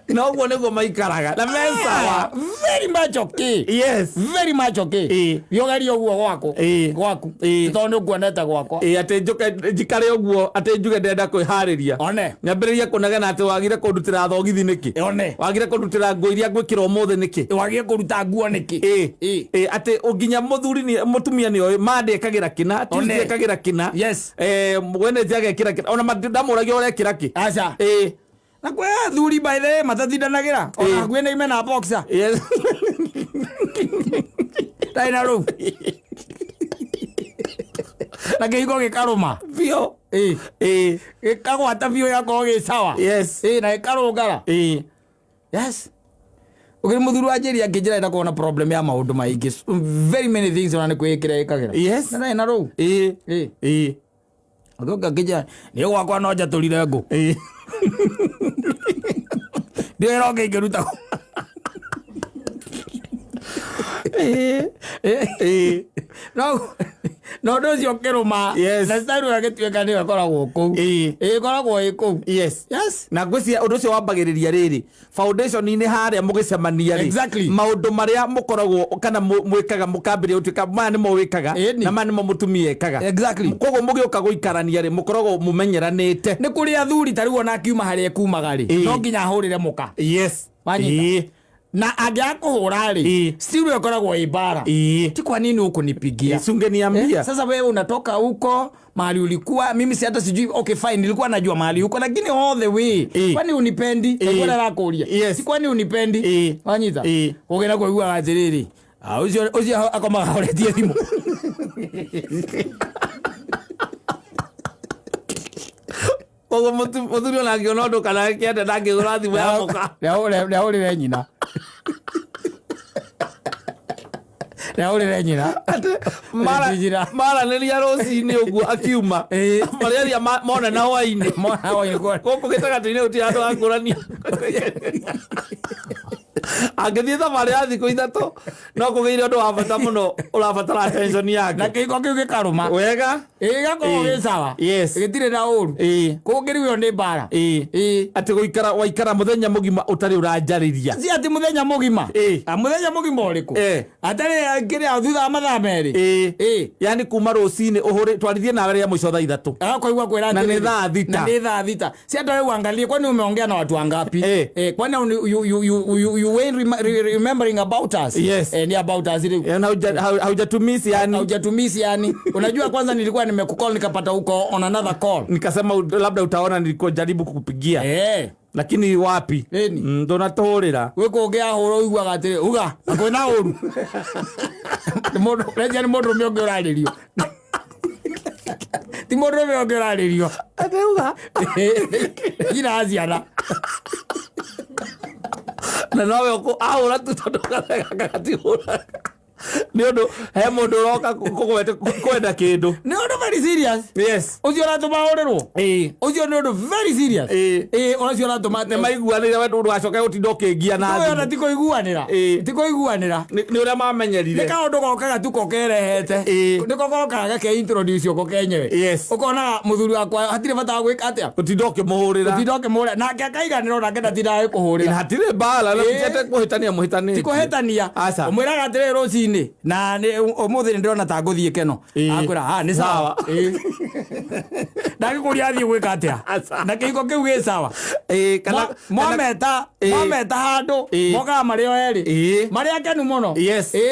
Na ũguo nĩguo maikaraga na me sawa. Ah, very much okay. Very much okay. Yogeria ũguo gwaku. Gwaku. Tondũ nĩ ũkuonete gwakwa. Atĩ njũke njikare ũguo atĩ njuge ndĩrenda kwĩharĩria, One. nyambĩrĩrie kũnegena atĩ wagire kũndutĩra thogithi nĩkĩ, One. wagire kũndutĩra nguo iria ngwĩkĩra ũmũthĩ nĩkĩ. Wagie kũruta nguo nĩkĩ? Atĩ nginya mũthuri mũtumia nĩ oĩ Monday ekagĩra kĩna, Tuesday ekagĩra kĩna, Wednesday agekĩra kĩna, ona ndamũragia ũrekĩra kĩ. Aca. Na kwĩ athuri, by the way, matatindanagĩra ona hakuhĩ nĩ ime na boxer. Ndarĩ na rũu na kĩhingo gĩkarũma. Biũ. Gĩkagwata biũ, gĩgakorwo gĩ sawa. Na gĩkarũngara. Yes, ũkĩrĩ mũthuri wa njĩri akĩnjĩra ndakorwo na problem ya maũndũ maingĩ, very many things, ona nĩ kwĩĩkĩra ĩkagĩra. Na ndarĩ na rũu. Agĩũka akĩnjĩra nĩ gwakwa no njatũrire ngũ. Ndiũĩ ĩroka ingĩruta. No ũndũ ũcio ũkĩrũma. Na style ĩyo ĩgĩtuĩka nĩyo ĩkoragwo kũu. Ĩkoragwo ĩ kũu. Yes. Na ngwĩciria ũndũ ũcio wambagĩrĩria rĩrĩ foundation-inĩ harĩa mũgĩcemania rĩ, maũndũ marĩa mũkoragwo kana mwĩkaga mũkambĩrĩria gũtuĩka maya nĩmo wĩkaga na maya nĩmo mũtumia ekaga. Koguo mũgĩũka gũikarania rĩ, mũkoragwo mũmenyeranĩte. Nĩ kũrĩ athuri ta rĩu ona akiuma harĩa ekumaga rĩ, no nginya ahũrĩre mũka. Wanyita? Na angĩaga kũhũra rĩ, still ĩkoragwo ĩ mbara. Ti kwa nini ukunipigia? Sungeniambia. Sasa wewe unatoka huko mahali ulikuwa, mimi si hata sijui. Okay, fine, nilikuwa najua mahali huko, lakini all the way, kwani unipendi? Nĩguo ndĩrakũria. Si kwani unipendi? Wanyita? Ũgĩna kũiguaga atĩrĩrĩ, ah, ũcio ũcio akomaga ahoretie thimũ. Koguo mũthuri ona angĩona ũndũ kana kĩenda ndangĩgũra thimũ ya mũka. Nĩahũrĩre nyina, nĩahũrĩre nyina. Njira. Maranĩria rũcinĩ ũguo akiuma, marĩaria mona na hwainĩ. Mona hwainĩ Gũkũ gĩtagatĩ-inĩ gũtirĩ handũ hakũrania. Angĩthiĩ thabarĩ ya thikũ 3 no kũgĩire ũndũ wa bata mũno ũrabatara attention Na yake. kĩhiko kĩu gĩkarũma. Wega. Gĩgakorwo gĩ sawa. Gĩtirĩ na ũru. Kũngĩ rĩu ĩyo nĩ mbara. Atĩ gũikara waikara mũthenya mũgima ũtarĩ ũranjarĩria. Si atĩ mũthenya mũgima. Ah, mũthenya mũgima ũrĩkũ? Atarĩ kĩrĩa thutha wa mathaa 2. Yani kuma rũcinĩ ũhũrĩ twarithie nawe rĩa mũico thaa 3. Akaigua kwĩra Na nĩ atĩrĩrĩ, thaa 6. Na nĩ thaa 6. Si hata wewe uangalie, kwani umeongea na watu wangapi? Kwani you ain't remembering about us? Ni about us rĩu. Na haujatumisi yani. Haujatumisi yani. Unajua kwanza nilikuwa nimekucall nikapata uko on another call. Nikasema labda utaona nilikuwa jaribu kukupigia. Lakini wapi? Ĩni. Ndũnatũhũrĩra. Gwĩ kũngĩ ahũra ũiguaga atĩrĩ, uga kwĩna ũru. Nĩ mũndũ rejea, nĩ mũndũrũme ũngĩ ũrarĩrio, ti mũndũrũme ũngĩ ũrarĩrio. Atĩ uga. Nyina wa ciana. Na nowe ahũra tu tondũ gatihũra nĩ ũndũ he mũndũ ũroka kwenda kĩndũ. Nĩ ũndũ very serious. Ũcio ũratũma ahũrĩrwo, ũcio nĩ ũndũ very serious. Ũcio ũratũma Nĩ maiguanĩire we ndũgacoke gũtinda ũkĩngia na Ũyũ ona thimũ. ti kũiguanĩra. Ti kũiguanĩra. Nĩ ũrĩa mamenyerire. Nĩ kaũndũ gokaga tu ko kerehete. Nĩko gokaga gake introduce ko kenyewe. Ũkonaga mũthuri wakwa hatirĩ bata wa gwĩka atĩa, Gũtinda ũkĩmũhũrĩra. ũtinda ũkĩmũhũrĩra, nake akaiganĩra, nake ndatindaga agĩkũhũrĩra. Na hatirĩ mbara na tũtiende kũhĩtania mũhĩtanĩtie. Ti kũhĩtania. Aca. Ũmwĩraga atĩrĩrĩ, rũcinĩ na ũmũthĩ nĩ ndĩrona ta ngũthiĩ keno. Akwĩra, "Ah, nĩ sawa." Sawa. Ndagĩkũria athiĩ gwĩka atĩa. Aca. Na kĩhiko kĩu gĩ sawa. Kana Mwameta mwameta handũ, mokaga marĩ o erĩ, marĩ akenu mũno.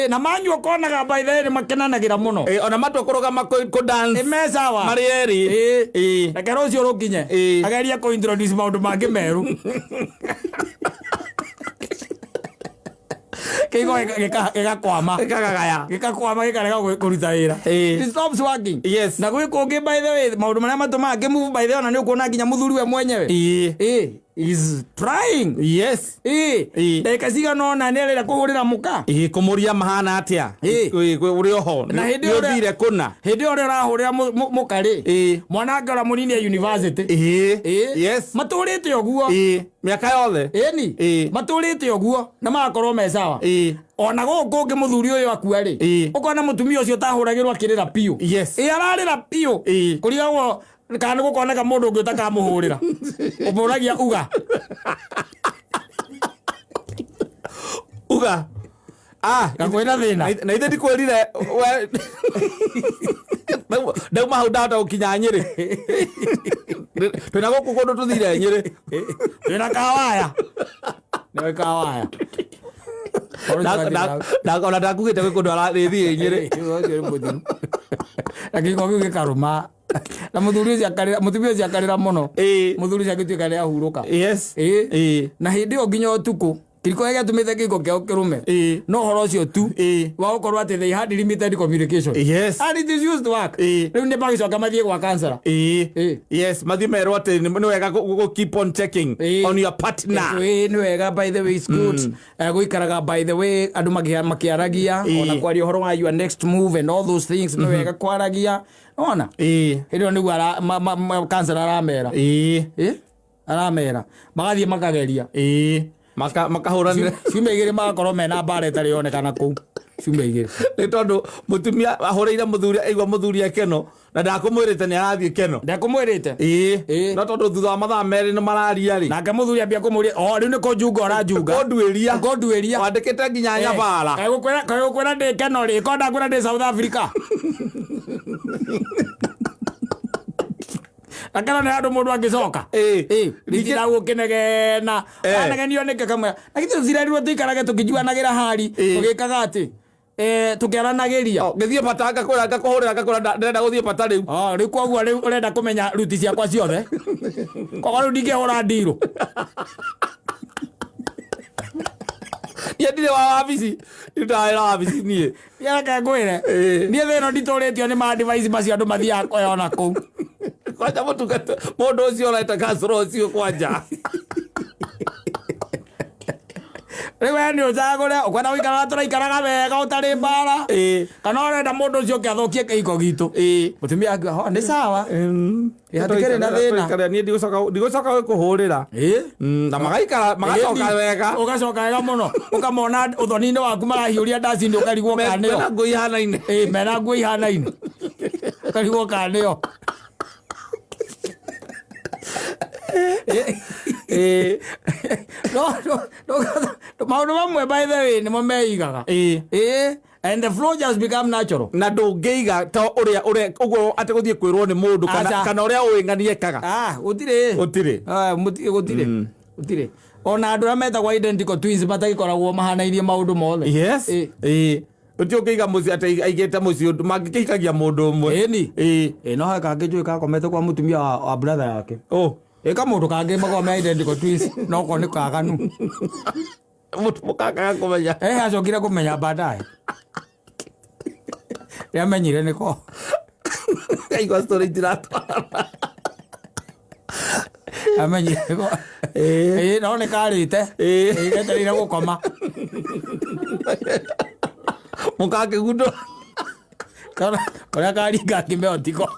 Na manyua ũkonaga by the way nĩ makenanagĩra mũno. Ona matua kũrũgama kũ dance Ĩ, me sawa. marĩ erĩ. Reke rũciũ rũkinye, agerie kũ introduce maũndũ mangĩ merũ. Kĩhiko gĩgakwama. Gĩkagagaya. Gĩgakwama gĩkarega kũruta wĩra. It stops working. Yes. Na gwĩ kũngĩ, by the way, maũndũ marĩa matũmaga kĩmove, by the way, ona nĩ ũkuona nginya mũthuri we mwenyewe is trying. Ndagĩka cigana ũna nĩ arenda kũhũrĩra mũka. Ĩĩ, kũmũria mahana atĩa. Ĩĩ, ũrĩ oho. Na hĩndĩ ĩyo ũthire kũna. Hĩndĩ ĩyo ũrĩa ũrahũrĩra mũka rĩ, mwanake ũrĩa mũnini e university. Yes. Matũrĩte ũguo. Mĩaka yothe. Ĩni. Matũrĩte ũguo na magakorwo me sawa. Ona gũkũ kũngĩ mũthuri ũyũ akua rĩ, ũkona mũtumia ũcio ũtahũragĩrwo akĩrĩra biũ. Yes. Ĩ, ararĩra biũ. Kũrigagwo kana nĩ gũkoneka mũndũ ũngĩ ũtakamũhũrĩra, ũmũragia uga. Uga. Ah, Gakwĩna thĩna. Na ithe ndikwĩrire we ndauma hau ndahota gũkinya Nyĩrĩ. Twĩna gũkũ kũndũ tũthire Nyĩrĩ. Twĩna kawaya, nĩwe kawaya. Ona ndakugĩte gwĩ kũndũ arathiĩ Nyĩrĩ. Ũcio nĩ mũthiru. Na kĩhiko kĩu gĩkarũma na mũthuri ũcio akarĩra, mũtumia ũcio akarĩra mũno. Mũthuri ũcio agĩtuĩka nĩ ahurũka. Na hĩndĩ ĩyo nginya ũtukũ kĩriko gĩatũmĩte kĩhiko kĩao kĩrũme no ũhoro ũcio tu wa gũkorwo atĩ they had limited communication. And it is used to work. Rĩu nĩ magĩcoka mathiĩ gwa counselor. Yes, mathiĩ merwo atĩ nĩ wega keep on checking on your partner. Ĩĩ, nĩ wega, by the way, it's good. Gũikaraga, by the way, andũ makĩaragia ona kwaria ũhoro wa your next move and all those things, nĩ wega kwaragia ona hĩndĩ ĩyo nĩguo counselor aramera. Aramera magathiĩ makageria. Makahũranĩra. Ciumia 2 magakorwo mena mbara ĩtarĩ yonekana kũu ciumia 2. Nĩ tondũ mũtumia ahũrĩire mũthuri, aigua mũthuri akeno na ndakũmwĩrĩte nĩ arathiĩ keno. Ndekũmwĩrĩte. No tondũ thutha wa mathaa 2 nĩ mararia rĩ, nake mũthuri ambia kũmũria, o rĩu nĩ kũnjunga ũranjunga. Kũnduĩria. Kũnduĩria. Wandĩkĩte nginya nyabara. Kaĩ gũkwĩra ndĩ keno rĩ, ko ndakwĩra ndĩ South Africa? Na keno nĩ handũ mũndũ angĩcoka. Ningĩ gũkĩnegena. Anegenio nĩkĩ kamwe na githĩ tũcirerirwo tũikarage tũkĩjuanagĩra hari, tũgĩkaga atĩ tũkĩaranagĩria. Oh, ngĩthiĩ bata ngakwĩra, ngakũhũrĩra, ngakwĩra ndĩrenda gũthiĩ bata rĩu. Oh, rĩu koguo rĩu ũrenda kũmenya ruti ciakwa ciothe, koguo rĩu ndingĩhũra ndirũ. Niĩ ndirĩ wa wabici, ndutaga wĩra wabici niĩ. Reke ngwĩre, niĩ thĩ ĩno nditũrĩtio nĩ ma device macio andũ mathiaga kweyona kũu. Kwanja mũtungata mũndũ ũcio ũreta kancũrũ ũcio kwanja. Rĩu we nĩ ũcagũre, ũkwenda gũikara tũraikaraga wega ũtarĩ mbara, kana ũrenda mũndũ ũcio ũngĩ athũkie kĩhiko gitũ? Mũtumia akiuga, "Ho, nĩ sawa." Hatikĩrĩ na thĩna. Tũikare, niĩ ndigũcoka gũkũhũrĩra. Na magaikara magacoka wega. Ũgacoka wega mũno, ũkamona ũthoni-inĩ waku marahiũria ndaci-inĩ, ũkarigwo kana nĩo. Mena nguo ihanaine. Ĩ, mena nguo ihanaine, ũkarigwo kana nĩo. No, maũndũ mamwe, by the way, nĩmo meigaga. And the flow just become natural. Na ndũngĩiga ta ũrĩa ũrĩa ũguo atĩ gũthiĩ kwĩrwo nĩ mũndũ kana Aca. kana ũrĩa ũĩ ng'ani ekaga. Ah, gũtirĩ. Gũtirĩ. Ah, gũtirĩ, gũtirĩ. Ona andũ arĩa metagwo identical twins matagĩkoragwo mahanainie maũndũ mothe. Yes. Ũti ũngĩiga mũciĩ atĩ aigĩte mũciĩ ũndũ mangĩkĩikagia mũndũ ũmwe. Ĩni. Ĩ, no he kangĩ njũĩ gakomete kwa mũtumia wa brother yake. Oh. Ĩ, kamũndũ kangĩ makoragwo me identical twins, no ko nĩ kaganu. Mũkakaga kũmenya. Acokire kũmenya baadaye, rĩamenyire nĩko. Aigua story itiratwarana. Amenyire nĩko. Ĩ, no nĩ karĩte. Ĩ, getereire gũkoma. Mũkakĩgundũra. Karĩa karinga kĩmeo tiko.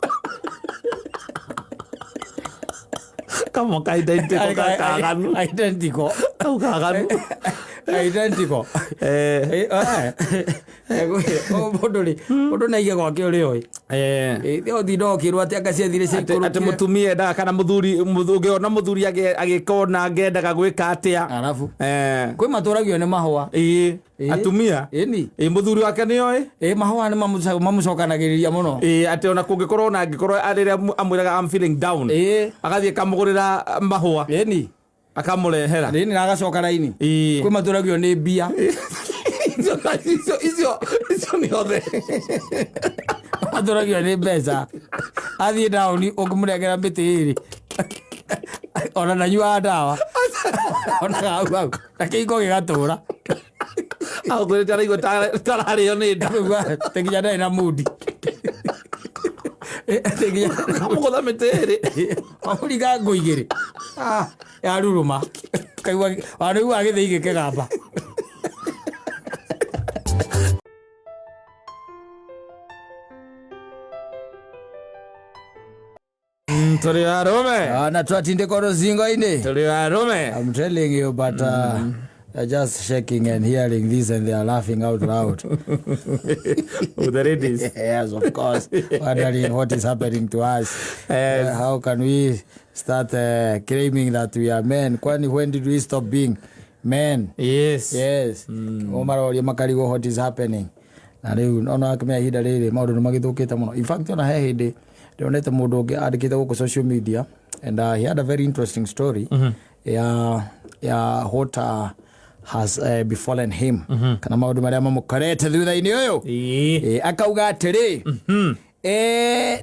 Kamwe ka identical kaganu. Identical. Kau kaganu. Identical. Mũndũ rĩ, mũndũ nĩ aige gwake ũrĩa ũĩ. Ũtinda ũkĩrwo atĩ anga ciathire Atĩ ciaikũrũkire. Mũtumia endaga kana mũthuri ũngĩona mũthuri agĩka ũna angĩendaga gwĩka atĩa. Arabu kwĩ matũragio nĩ mahũa. Atumia. Ĩni. Ĩ, mũthuri wake nĩoĩ. Ĩ, mahũa nĩ mamũcokanagĩrĩria mũno. Ĩ, atĩ ona kũngĩkorwo ona angĩkorwo rĩrĩa amwĩraga, "I'm feeling down," agathiĩ akamũgũrĩra mahũa. Ĩni. Akamũrehera. Ĩni, na agacoka raini. Kwĩ matũragio nĩ mbia. Icio nĩ othe. Matũragio nĩ mbeca, athiĩ taũni ũngĩmũnengera mĩtĩ ĩrĩ, ona ndanyuaga ndawa, onaga hau hau na kĩhiko gĩgatũra. Agũkwĩrĩte araigua tararĩo nĩ nda. Tekinya ndarĩ na mudi. Tekinya Kamũgũtha mĩtĩ ĩrĩ. Wamũringa ngũ igĩrĩ. Ah, yaruruma. Kaigua wanaigua gĩthĩi gĩkĩgamba. Tũrĩ arũme. Na twatindĩkwo rũcingo-inĩ. Tũrĩ arũme. I'm telling you, but they're just shaking and hearing this and they are laughing out loud. With the ladies. Yes, of course. Wondering what is happening to us. Yes. How can we start claiming that we are men? Kwani when did we stop being men? Yes. Yes. O maroria makarigwo what is happening. Na rĩu ona akĩmenya ihinda rĩrĩ maũndũ nĩ magĩthũkĩte mũno. In fact ona he hĩndĩ ndĩronete mũndũ ũngĩ andĩkĩte gũkũ social media and he had a very interesting story ya what has befallen him kana maũndũ marĩa mamũkorete thutha-inĩ ũyũ. Ĩĩ. Akauga atĩrĩ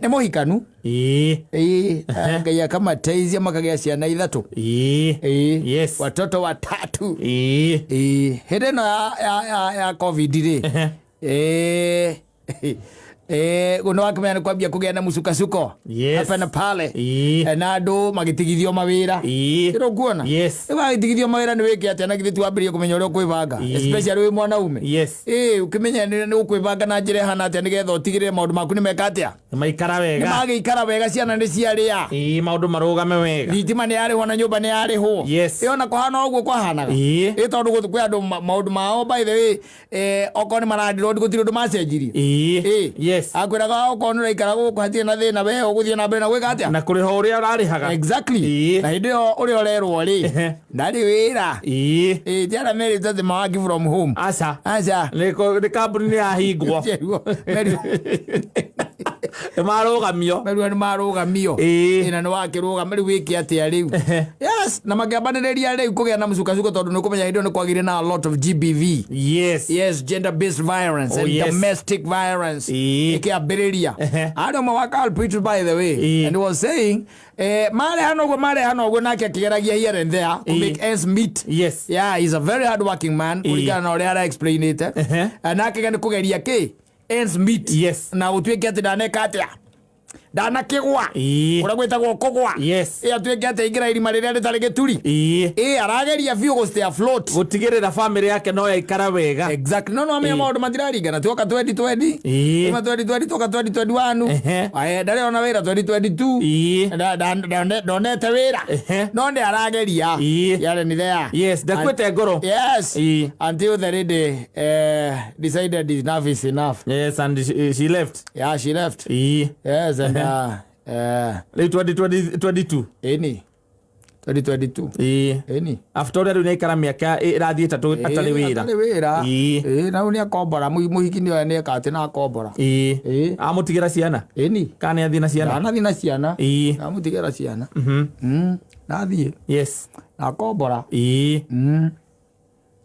nĩ mũhikanu. Ĩĩ. Ngai akamateithia makagĩa ciana ithatũ. Ĩĩ. Yes. Watoto watatu. Ĩĩ. Hĩndĩ ĩno ya COVID rĩ, nĩ wakĩmenya nĩ kwambia kũgĩa na mũcukasuko Yes. hapa na pale. Ĩĩ. Na andũ magĩtigithio mawĩra. Ĩĩ. Kĩrĩa ũkuona? Yes. Rĩu wagĩtigithio mawĩra nĩ wĩke atĩa na githĩ ti wambĩrĩrie kũmenya ũrĩa ũkwĩbanga, Ĩĩ. especially wĩ mwanaume. Yes. Ũkĩmenya nĩ ũkwĩbanga na njĩra ĩhana atĩa nĩgetha ũtigĩrĩre maũndũ maku nĩ meka atĩa? Nĩ maikara Nĩ wega. magĩikara wega, ciana nĩ ciarĩa. Ĩĩ, maũndũ marũgame wega. Thitima nĩ yarĩhwo na nyũmba nĩ yarĩhwo. Yes. Ona kũhana ũguo kwahanaga. Ĩĩ. Tondũ kwĩ andũ maũndũ mao by the way, okorwo nĩ marandirwo gũtirĩ ũndũ macenjirie. Ĩĩ. Yes. Akwĩraga okorwo nĩ ũraikara gũkũ hatirĩ na thĩna, we ũgũthiĩ na mbere na gwĩka atĩa? Na kũrĩha ũrĩa ũrarĩhaga. Exactly. Ĩĩ. Na hĩndĩ ĩyo ũrĩa ũrerwo rĩ, ndarĩ wĩra. Ĩĩ. Ti arĩa merĩtwo atĩ ma work from home. Aca. Aca. Nĩ kambuni nĩ yahingwo. Nĩ marũgamio. Merwo nĩ marũgamio. Ĩĩ. Na nĩ wakĩrũgama rĩu wĩke atĩa rĩu? Yes, na makĩambanĩrĩria rĩu kũgĩa na mũcukacuko tondũ nĩ ũkũmenya hĩndĩ ĩyo nĩ kwagĩire na a lot of GBV. Yes. Yes, gender based violence Oh, and yes. domestic violence. Ĩĩ. Ĩkĩambĩrĩria. Arĩ ũmwe wa culprit by the way. Ĩĩ. And he was saying, marehana ũguo nake akĩgeragia here and there to Ĩĩ. make ends meet. Yes. Yeah, he's a very hard working man kũringana na ũrĩa ara explainĩte. Nake nĩ kũgeria kĩ ends meet. Yes. Na gũtuĩke atĩ ndaneka atĩa, ndanakĩgwa. Ĩĩ. Ũrĩa gwĩtagwo kũgwa. Yes. Atuĩke atĩ aingĩra irima rĩrĩa rĩtarĩ gĩturi. Ĩĩ. Arageria biũ gũ stay afloat. Gũtigĩrĩra bamĩrĩ yake no yaikara wega. Exactly. No amenya maũndũ matiraringana. Tuoka 2020. Ĩĩ. Tuma 2020 tuoka 2021. Ndarĩ ona wĩra 2022. Ĩĩ. Ndonete wĩra. No nĩ arageria. Ĩĩ. Yarĩ ni there. Yes, ndakuĩte ngoro. Yes. Ĩĩ. Until the lady decided enough is enough. Yes, and she left. Yeah, she left. Ĩĩ. Yes, and Rĩu 2022. Ĩni. 2022. Ĩĩ. Ĩni. After ũrĩa rĩu nĩaikara mĩaka ĩrathiĩ ĩtatũ atarĩ wĩra. Atarĩ wĩra. Ĩĩ. Ĩĩ, na rĩu nĩ akombora mũhiki nĩ nĩ eka atĩ na akombora. Ĩĩ. Ĩĩ. Amũtigĩra ciana? Ĩni. Kana nĩ athiĩ na ciana? Ndanathiĩ na ciana. Ĩĩ. Ndamũtigĩra ciana. Nathiĩ. Yes. Na akombora. Ĩĩ.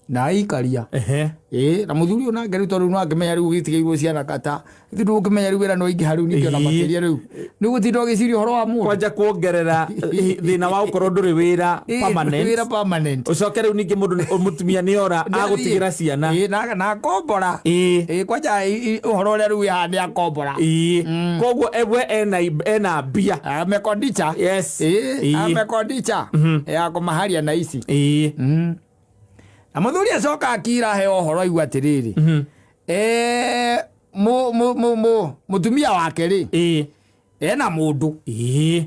Na aikaria. Ehe. Na mũthuri ũyũ nake rĩu tondũ no akĩmenya rĩu gĩtigĩirwo ciana kata. Ithuĩ ndũgũkĩmenya rĩu wĩra no aingĩha rĩu ningĩ ona Ĩĩ. makĩria rĩu. Nĩ ũgũtinda ũgĩciria ũhoro wa mũndũ. Kwanja kuongerera thĩna wa gũkorwo ndũrĩ wĩra permanent. Wĩra permanent. Ũcoke rĩu ningĩ mũndũ mũtumia nĩ ora agũtigĩra ciana. Ĩĩ, na akombora. Ĩĩ. Ĩĩ, kwanja ũhoro ũrĩa rĩu wĩ haha nĩ akombora. Ĩĩ. Koguo we ena mbia. Amekodisha. Yes. Ĩĩ, Ĩĩ. amekodisha. Ya kũmaharia na ici. Ĩĩ. Na mũthuri acoka akira heo ũhoro aigua atĩrĩrĩ. Mũtumia wake rĩ, Ĩĩ. ena mũndũ. Ĩĩ.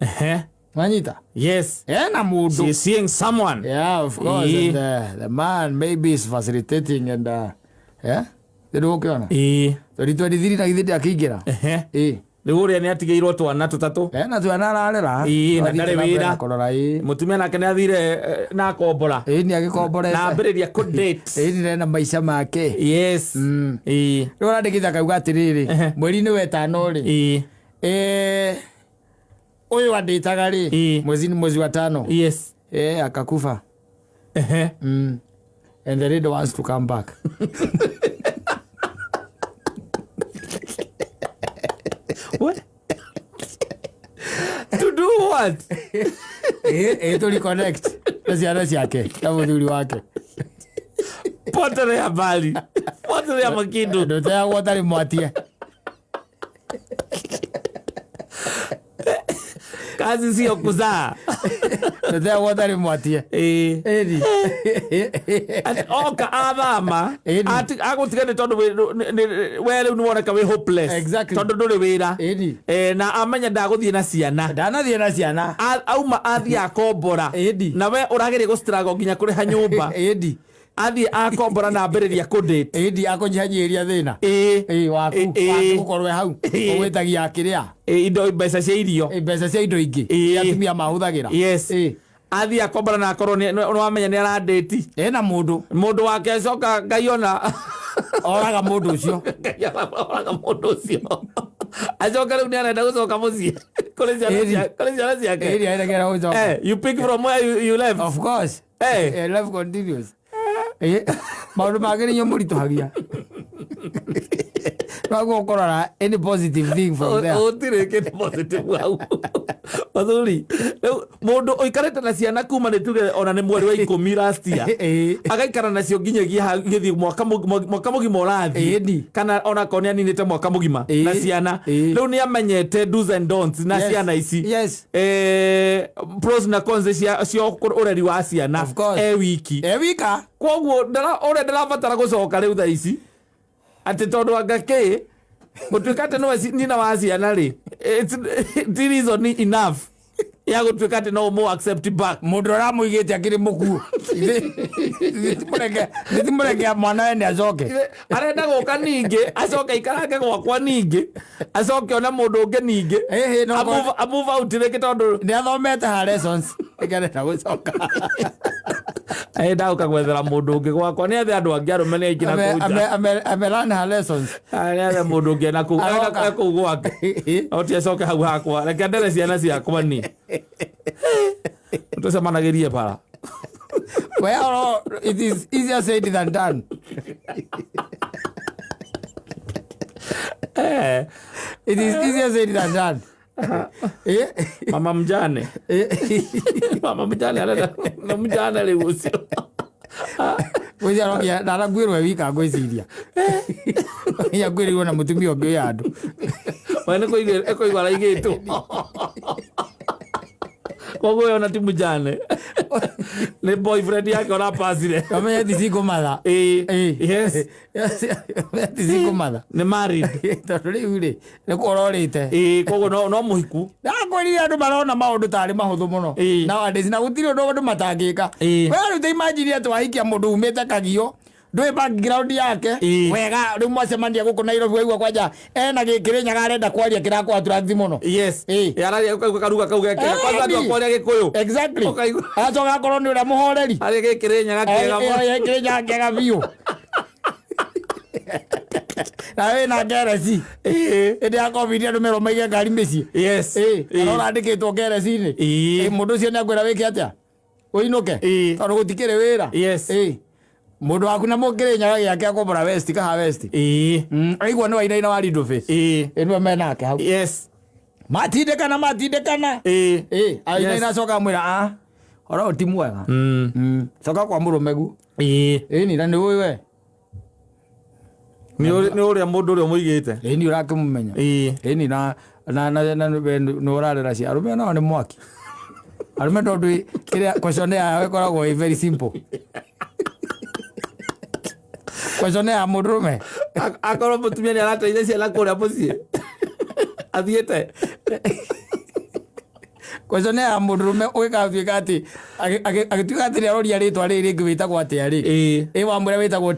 Ehe. Wanyita? Yes. Ena mũndũ. She is seeing someone. Yeah, of course. Ĩĩ. And the man maybe is facilitating and yeah. Rĩu ũkĩona? Ĩĩ. 2023 na githĩ ndakĩingĩra. Ehe. Ĩĩ. Rĩu ũrĩa nĩ atigĩirwo twana tũtatũ. Ena twana ararera. Ĩĩ, na Athiĩte ndarĩ na mbere wĩra. na kũrora, ĩĩ. Mũtumia nake nĩ athire na akombora. Ĩĩ, nĩ agĩkomborete. Na ambĩrĩria kũ date. Ĩĩ, nĩ na maica make. Yes. Ĩĩ. Rĩu arandĩkĩte akauga atĩrĩrĩ, mweri-inĩ wa ĩtano rĩ, Ĩĩ. Ũyũ andĩtaga rĩ, Ĩĩ. mwezi wa tano. Yes. Akakufa. Ehe. And the lady wants to come back. What? To do what? To reconnect na ciana ciake na mũthuri wake. Potelea mbali, potelea makindu. Ndũteagwo ũtarĩ mwatie. Kazi sio kuzaa. Ndũteagwo ũtarĩ mwatie. Ĩĩ. Ĩni. Ati oka athama, Ĩni. agũtiga nĩ tondũ we rĩu nĩwoneka wĩ hopeless. Exactly. Tondũ ndũrĩ wĩra. Ĩni. Eh, na amenya ndagũthiĩ na ciana. Ndanathiĩ na ciana. Auma athiĩ akombora. Ĩni. Na we ũrageria gũ-struggle nginya kũrĩha nyũmba. Ĩni. Athiĩ akombora na ambĩrĩria kũ-date. Ĩni akũnyihanyihĩria thĩna. Ĩĩ. Ĩĩ waku. Ĩĩ. Waku gũkorwo hau. Ĩĩ. Ũgwĩtagia kĩrĩa. Ĩĩ, indo mbeca cia irio. Ĩĩ, mbeca cia indo ingĩ. Ĩĩ. Atumia mahũthagĩra. Yes. Ĩĩ. Athiĩ akombora na akorwo nĩwamenya nĩ aradate. Ena mũndũ. Mũndũ wake acoka Ngai ona Oraga mũndũ ũcio. Ngai oraga mũndũ ũcio. Acoka rĩu nĩ arenda gũcoka mũciĩ kũrĩ ciana Ĩni. kũrĩ ciana ciake. Ĩni aregera gũcoka. Eh, you pick from where you left. Of course. Eh. Eh, life continues. Eh, maũndũ mangĩ nĩ inyuĩ mũritũhagia. Noguo ũkũrora any positive thing from there. Gũtirĩ kĩndũ positive hau. Athuri, rĩu mũndũ ũikarĩte na ciana kuma nĩ tuge ona nĩ mweri wa 10 last year. Ĩĩ. Agaikara nacio nginyagia gĩthiĩ mwaka mũgima ũrathiĩ. Ĩni. Kana ona korwo nĩ aninĩte mwaka mũgima Ĩĩ. na ciana. Ĩĩ. Rĩu nĩ amenyete do's and don'ts na Yes. ciana ici. Yes. Eh, pros na cons cia ũreri wa ciana Of course. e wiki. E wika. Koguo ũrĩa ndĩrabatara gũcoka rĩu thaa ici atĩ tondũ anga kĩ gũtuĩka atĩ nĩwe nyina wa ciana rĩ, ti reason enough ya gũtuĩka atĩ no ũmũ accept back. Mũndũ ũramũigĩte akĩrĩ mũkuũ. Thitimũreke mwana wene acoke. Arenda gũka ningĩ acoke aikarange gwakwa ningĩ acoke one mũndũ ũngĩ ningĩ. Ĩhĩ, no A move out rĩngĩ tondũ nĩ athomete ha lessons. Ĩkarenda gũcoka. Arenda gũka gwethera mũndũ ũngĩ gwakwa. Nĩ ethe andũ angĩ arũme nĩ aingĩ na kũu nja. Ame learn her lessons. Nĩ ethe mũndũ ũngĩ na kũu. Aroka. E kũu gwake. No ti acoke hau hakwa. Reke ndere ciana ciakwa ni. Tũcemanagĩrie bara. Well, it is easier said than done. Eh. It is easier said than done. Eh? Mama mjane. Eh. Mama mjane arenda na mjane rĩu ũcio. Ngwĩciria arokia ndarakuĩrwo e wika ngwĩciria. Nginya ngwĩrĩirwo na mũtumia ũngĩ ũyũ andũ. We nĩ kũigua araigĩtwo. Koguo ũyũ ona ti mjane. Nĩ boyfriend yake ũrapacire. Wamenya ti single mother. Ĩĩ. Ĩĩ. Yes. Wamenya ti single mother. Nĩ married. Tondũ rĩu rĩ nĩ kũrorĩte. Ĩĩ, koguo no mũhiku. Ndakwĩrire andũ marona maũndũ tarĩ mahũthũ mũno. Ĩĩ. Nowadays na gũtirĩ ũndũ andũ matangĩka. Ĩĩ. We rĩu ta imagine atĩ wahikia mũndũ umĩte Kagio ndũĩ background yake. Ĩĩ. Wega rĩu mwacemania gũkũ Nairobi waigua kwanja ena gĩkĩrĩ arenda kwaria kĩrakũ attract mũno. Yes. Ĩĩ. Araria ũkaigua karuga kau gekega. Kwanza Ĩni. andũ akwaria Gĩkũyũ. Exactly. Ũkaigua. Agacoka akorwo nĩ ũrĩa mũhoreri. Aria gĩkĩrĩ nyaga kĩega mũno. Gĩkĩrĩ nyaga kĩega biũ. Na wĩna ngereci. Ĩĩ. Hĩndĩ ya COVID andũ merwo maige ngari mĩciĩ. Yes. Ĩĩ. Ĩĩ. Kana ũrandĩkĩtwo ngereci-inĩ. Ĩĩ. Ĩĩ, mũndũ ũcio nĩ akwĩra wĩke atĩa? Ũinũke. Ĩĩ. Tondũ gũtikĩrĩ wĩra. Yes. Ĩĩ. Mũndũ waku na mũkĩrĩ nyaga gĩake akombora West kaha West. Ĩĩ. Aigua nĩ wainaina wa Lido Face. Ĩĩ. Ĩĩ nĩwe menake hau. Yes. Matindĩkana matindĩkana. Ĩĩ. Ĩĩ, ainaina Yes. acoka amwĩra a ũhoro ũyũ ti mwega. Coka kwa mũrũme gu. Ĩĩ. Ĩni na nĩ ũĩ we. Nĩ ũrĩa mũndũ ũrĩa ũmũigĩte. Ĩni ũrakĩmũmenya. Ĩĩ. Ĩni na na na na we nĩ ũrarera cia arũme nao nĩ mwaki. Arũme tondũ kĩrĩa questionnaire yao ĩkoragwo ĩ very simple. Questionnaire ya mũndũrũme. Akorwo mũtumia nĩ arateithia ciana kũrĩa mũciĩ. Athiĩte. Questionnaire ya mũndũrũme ũgĩgatuĩka atĩ agĩtuĩka atĩ nĩ aroria rĩtwa rĩrĩ rĩngĩ wĩtagwo atĩa rĩ. Ĩĩ. Ĩ wamwĩra wĩtagwo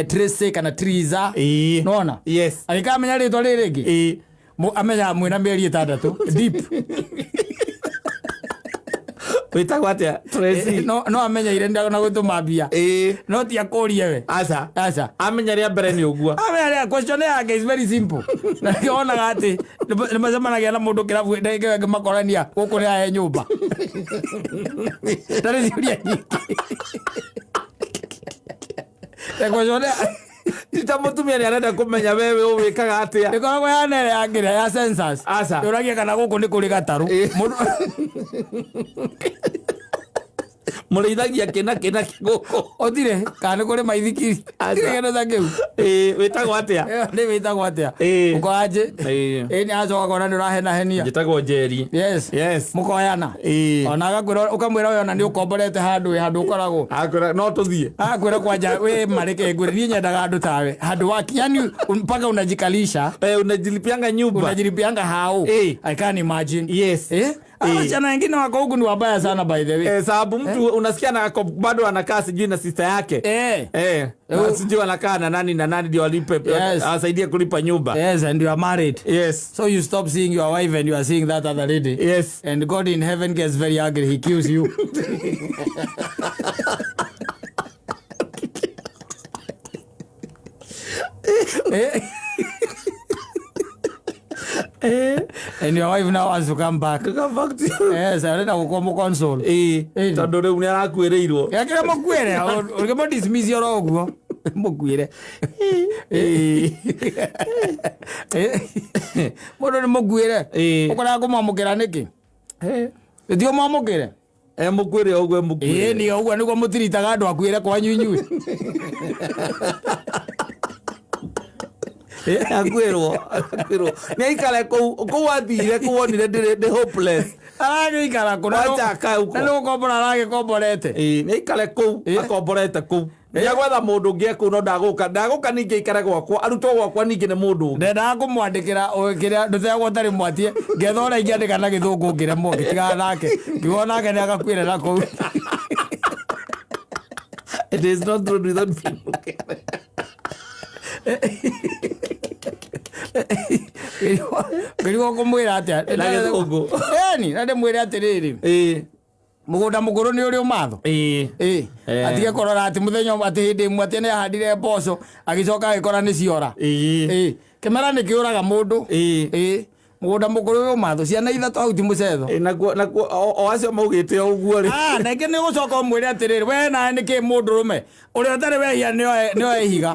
Tracy kana Triza. Ĩĩ. Nĩwona? Yes. Agĩkamenya rĩtwa rĩrĩ rĩngĩ. Ĩĩ. Amenyaga mwĩna mĩeri ĩtandatũ. Deep. Wĩtagwo atĩa? Tracy. No amenyeire na gũtũma mbia. Ĩĩ. No ti akũrie we. Aca. Aca. Amenya rĩa mbere nĩ ũguo. Amenya rĩa questionnaire yake is very simple. Na nĩkĩo wonaga atĩ nĩ macemanagia na mũndũ kĩrabu ndagĩka ĩyo ĩngĩ makorania gũkũ nĩ ahe nyũmba. Na nĩ ciũria nyingĩ. Na questionnaire Ti ta mũtumia nĩ arenda kũmenya wewe ũwĩkaga atĩa. ĩkoragwo ya nere ya kĩrĩa ya census. Aca. Yũragia kana gũkũ nĩ kũrĩ gatarũ. Ĩĩ. Mũndũ Mũrĩithagia kĩ na kĩ na kĩ gũkũ? Ũtirĩ kana nĩ kũrĩ maithikiri? Aca. Tirĩ kĩndũ ta kĩu. Ĩĩ, wĩtagwo atĩa? Ĩyo nĩ wĩtagwo atĩa? Ĩĩ. Ũkoanjĩ? Ĩĩ. Ĩĩ, nĩ acoka kona nĩ ũrahenahenia. Njĩtagwo Njeri. Yes. Yes. Mũkoyana. Ĩĩ. Ona agakwĩra, ũkamwĩra we ona nĩ ũkomborete handũ ĩ handũ ũkoragwo. Akwĩra no tũthiĩ. Akwĩra kwanja wĩ marĩke ngwĩre niĩ nyendaga andũ tawe. Handũ wa yani mpaka unajikalisha. Eh, unajilipianga nyumba. Unajilipianga hao. Ĩĩ. I can imagine. Yes. Eh? Ĩĩ. Wasichana wengine wako huku ni wabaya sana by the way. Eh, sababu mtu unasikia na bado anakaa sijui na sister yake. Eh. Eh, na sijui anakaa na nani na nani ndio alipe, Yes. asaidie kulipa nyumba. Yes, and you are married. Yes. So you stop seeing your wife and you are seeing that other lady. Yes. And God in heaven gets very angry. He kills you. Eh? And your wife now wants to come back. Come back to you. Yes, arenda gũkwo mũconsole. Ĩĩ, Ĩĩ. tondũ rĩu nĩ arakuĩrĩirwo. Gakĩra mũkuĩre, ũngĩmũ dismiss oro ũguo. Mũkuĩre. Ĩĩ. Mũndũ nĩ mũkuĩre. Ĩĩ. Ũkoraga kũmwamũkĩra nĩkĩ? Eh, Ti ũmwamũkĩre? eh, mũkuĩre ũguo Ĩĩ mũkuĩre. nĩ ũguo nĩguo mũtiritaga andũ akuĩre kwanyu inyuĩ. Akuĩrwo, akuĩrwo. Nĩ aikare kũu, kũu athire kũu onire ndĩ hopeless. Aragĩikara kũ? Wacha huko. Na nĩ gũkombora aragĩkomborete. Ĩĩ, nĩ aikare kũu, Ĩĩ. akomborete kũu. Nĩ agwetha mũndũ ũngĩ kũu no ndagũka, ndagũka ningĩ aikare gwakwa, arutwo gwakwa ningĩ nĩ mũndũ ũngĩ. Ndendaga kũmwandĩkĩra kĩrĩa ndũtegwo ũtarĩ mwatie ngetha ũrĩa ingĩandĩka na gĩthũngũ ngĩremwo ngĩtigana nake ngiuga nake nĩ agakuĩra na kũu. It is not true without being Ngĩrigwo kũmwĩra atĩa Na gĩthũngũ. Ĩni na ndĩmwĩre atĩrĩrĩ, Ĩĩ. mũgũnda mũkũrũ nĩ ũrĩ ũmatho. Ĩĩ. Ĩĩ. Eh. Atige kũrora atĩ mũthenya ũmwe atĩ hĩndĩ ĩmwe atĩ nĩ ahandire mboco agĩcoka agĩkora nĩ ciora. Ĩĩ. Ĩĩ. Kĩmera nĩ kĩũraga mũndũ. Ĩĩ. Ĩĩ. Mũgũnda mũkũrũ wĩ ũmatho, ciana ithatũ hau ti mũcetho. Ĩĩ, nakuo nakuo o acio maugĩte o ũguo rĩ. Ah, na ingĩ nĩ ũgũcoka ũmwĩre atĩrĩrĩ, we nawe nĩ kĩ mũndũrũme ũrĩa ũtarĩ wehia nĩoe ihiga.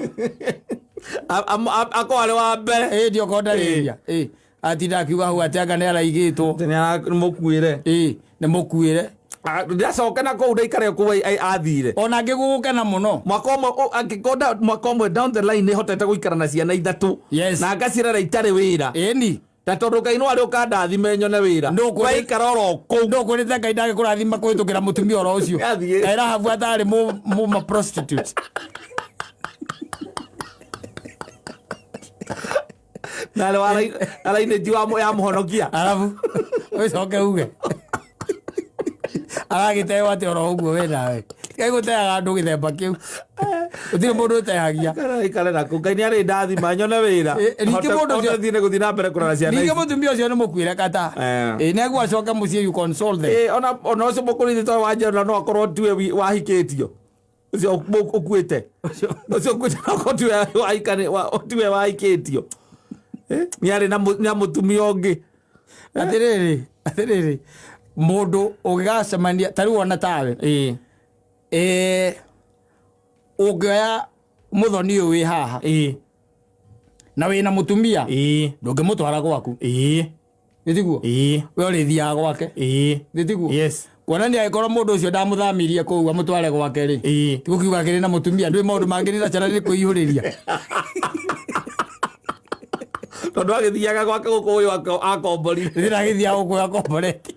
Akorwo arĩ wa mbere. Ĩĩ ndiokorwo ndarĩ ehia. Ĩĩ. Atinda akiuga hau atĩ anga nĩ araigĩtwo. Nĩ mũkuĩre. Ĩĩ nĩ mũkuĩre. Ndacoka na kũu ndaikare kũu athire. Ona ngĩgũgũkena mũno. Mwaka ũmwe angĩkorwo mwaka ũmwe down the line nĩhotete gũikara na ciana ithatũ. Yes. Na ngacirera itarĩ wĩra. Ĩni. Ta tondũ Ngai no arĩ ũkandathime nyone wĩra. Waikara oro kũu. Ndũkwĩrĩte Ngai ndangĩkũrathima kũhĩtũkĩra mũtumia oro ũcio. Athiĩ. Kaĩ Rahabu atarĩ mũma prostitute. Na arainĩti ya mũhonokia. Arabu ũcoke uge aragĩteo atĩ oro ũguo we nawe. Ngai gũteaga andũ gĩthemba kĩu. Gũtirĩ mũndũ ũtehagia. Ikare na kũu Ngai nĩ arĩ ndathima nyone wĩra. Ningĩ mũndũ ũcio- Hote thiĩ nĩ gũthiĩ na mbere kũrora ciana Ningĩ ici. mũtumia ũcio nĩ mũkuĩre kata. Eh. Ĩĩ nĩ aguo acoke mũciĩ you console them. Ĩĩ, ona ũcio mũkũrĩthi to wa njera no akorwo tiwe wahikĩtio. Ũcio ũkuĩte. Ũcio ũkuĩte no akorwo tiwe wahikĩtio. Nĩ arĩ na mũtumia ũngĩ. Atĩrĩrĩ, atĩrĩrĩ, mũndũ ũngĩgacemania ta rĩu ona tawe. Ĩĩ. Ĩĩ, ũngĩoya mũthoni ũyũ wĩ haha. Ĩĩ. Na wĩna mũtumia. Ĩĩ. Ndũngĩmũtwara gwaku. Ĩĩ. Nĩ tiguo? Ĩĩ. We ũrĩthiaga gwake. Ĩĩ. Nĩ tiguo? Yes. Kuonania angĩkorwo mũndũ ũcio ndamũthamirie kũu amũtware gwake rĩ. Ĩĩ. Ti gũkiuga akĩrĩ na mũtumia, ndũĩ maũndũ mangĩ nĩ na nĩ kwĩihũrĩria. Tondũ agĩthiaga gwake gũkũ ũyũ akombori. Rĩrĩa agĩthiaga gũkũ akomborete.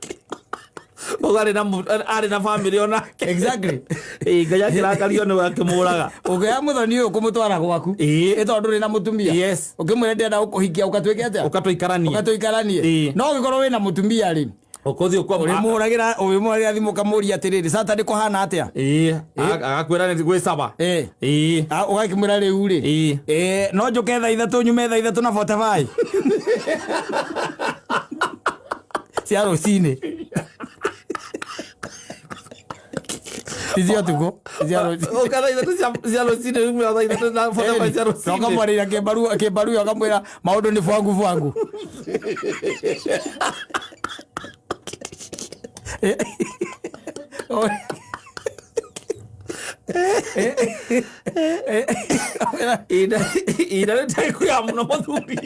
Ũguo arĩ na bamĩrĩ onake. Exactly. Ĩĩ, Ngai akĩrakario nĩwe akĩmũraga. Ũngĩoya mũthoni ũyũ kũmũtwara gwaku. Ĩĩ. Ĩ tondũ ndũrĩ na mũtumia. Yes. Ũkĩmwĩra ndĩrenda gũkũhikia ũkatuĩke atĩa? Ũkatũikaranie. Ũkatũikaranie. Ĩĩ. No ũngĩkorwo wĩna mũtumia rĩ. Ũkũthiĩ ũkwa. Ũrĩmũhũragĩra thimũ ũkamũria atĩrĩrĩ, Saturday kũhana atĩa? Ĩĩ. Agakwĩra nĩ gwĩ caba. Ĩĩ. Ĩĩ. Ũgakĩmwĩra rĩu rĩ. Ĩĩ. Ĩĩ, no njũke thaa ithatũ nyume thaa ithatũ na 45. Cia rũcinĩ. Ti cia ũtukũ, ti cia rũcinĩ. Ũka thaa ithatũ cia rũcinĩ ume thaa ithatũ na 45 cia Na rũcinĩ. ũkamwarĩria kĩmbarua ũkamwĩra maũndũ nĩ bwangu bwangu. Ina nĩ taikuya mũno mũthuri.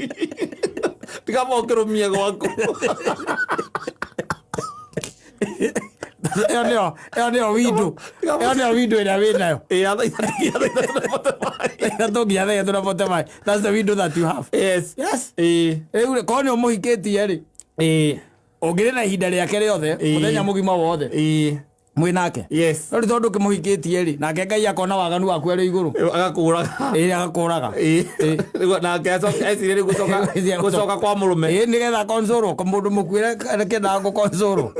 Tiga ũkĩrũmie gwaku. Ĩyo nĩyo ĩyo nĩyo window. Ĩyo nĩyo window ĩrĩa wĩ nayo. Ya thaa ithatũ nginya thaa ithatũ na 45. Ithatũ nginya thaa ithatũ na 45. That's the window that you have. Yes. Yes. Ĩĩ. Rĩu rĩ, korwo nĩ ũmũhikĩtie rĩ, Ĩĩ. ũngĩrĩ na ihinda rĩake rĩothe, Ĩĩ. mũthenya mũgima wothe, Ĩĩ. mwĩ nake. Yes. No rĩu tondũ ũkĩmũhikĩtie rĩ, nake Ngai akona waganu waku arĩ igũrũ. Agakũraga. Ĩĩ agakũraga. Ĩĩ. Rĩu nake acoka eciria rĩu gũcoka gũcoka kwa mũrũme. Ĩĩ nĩgetha konsorwo, mũndũ mũkuĩre kĩendaga gũkonsorwo.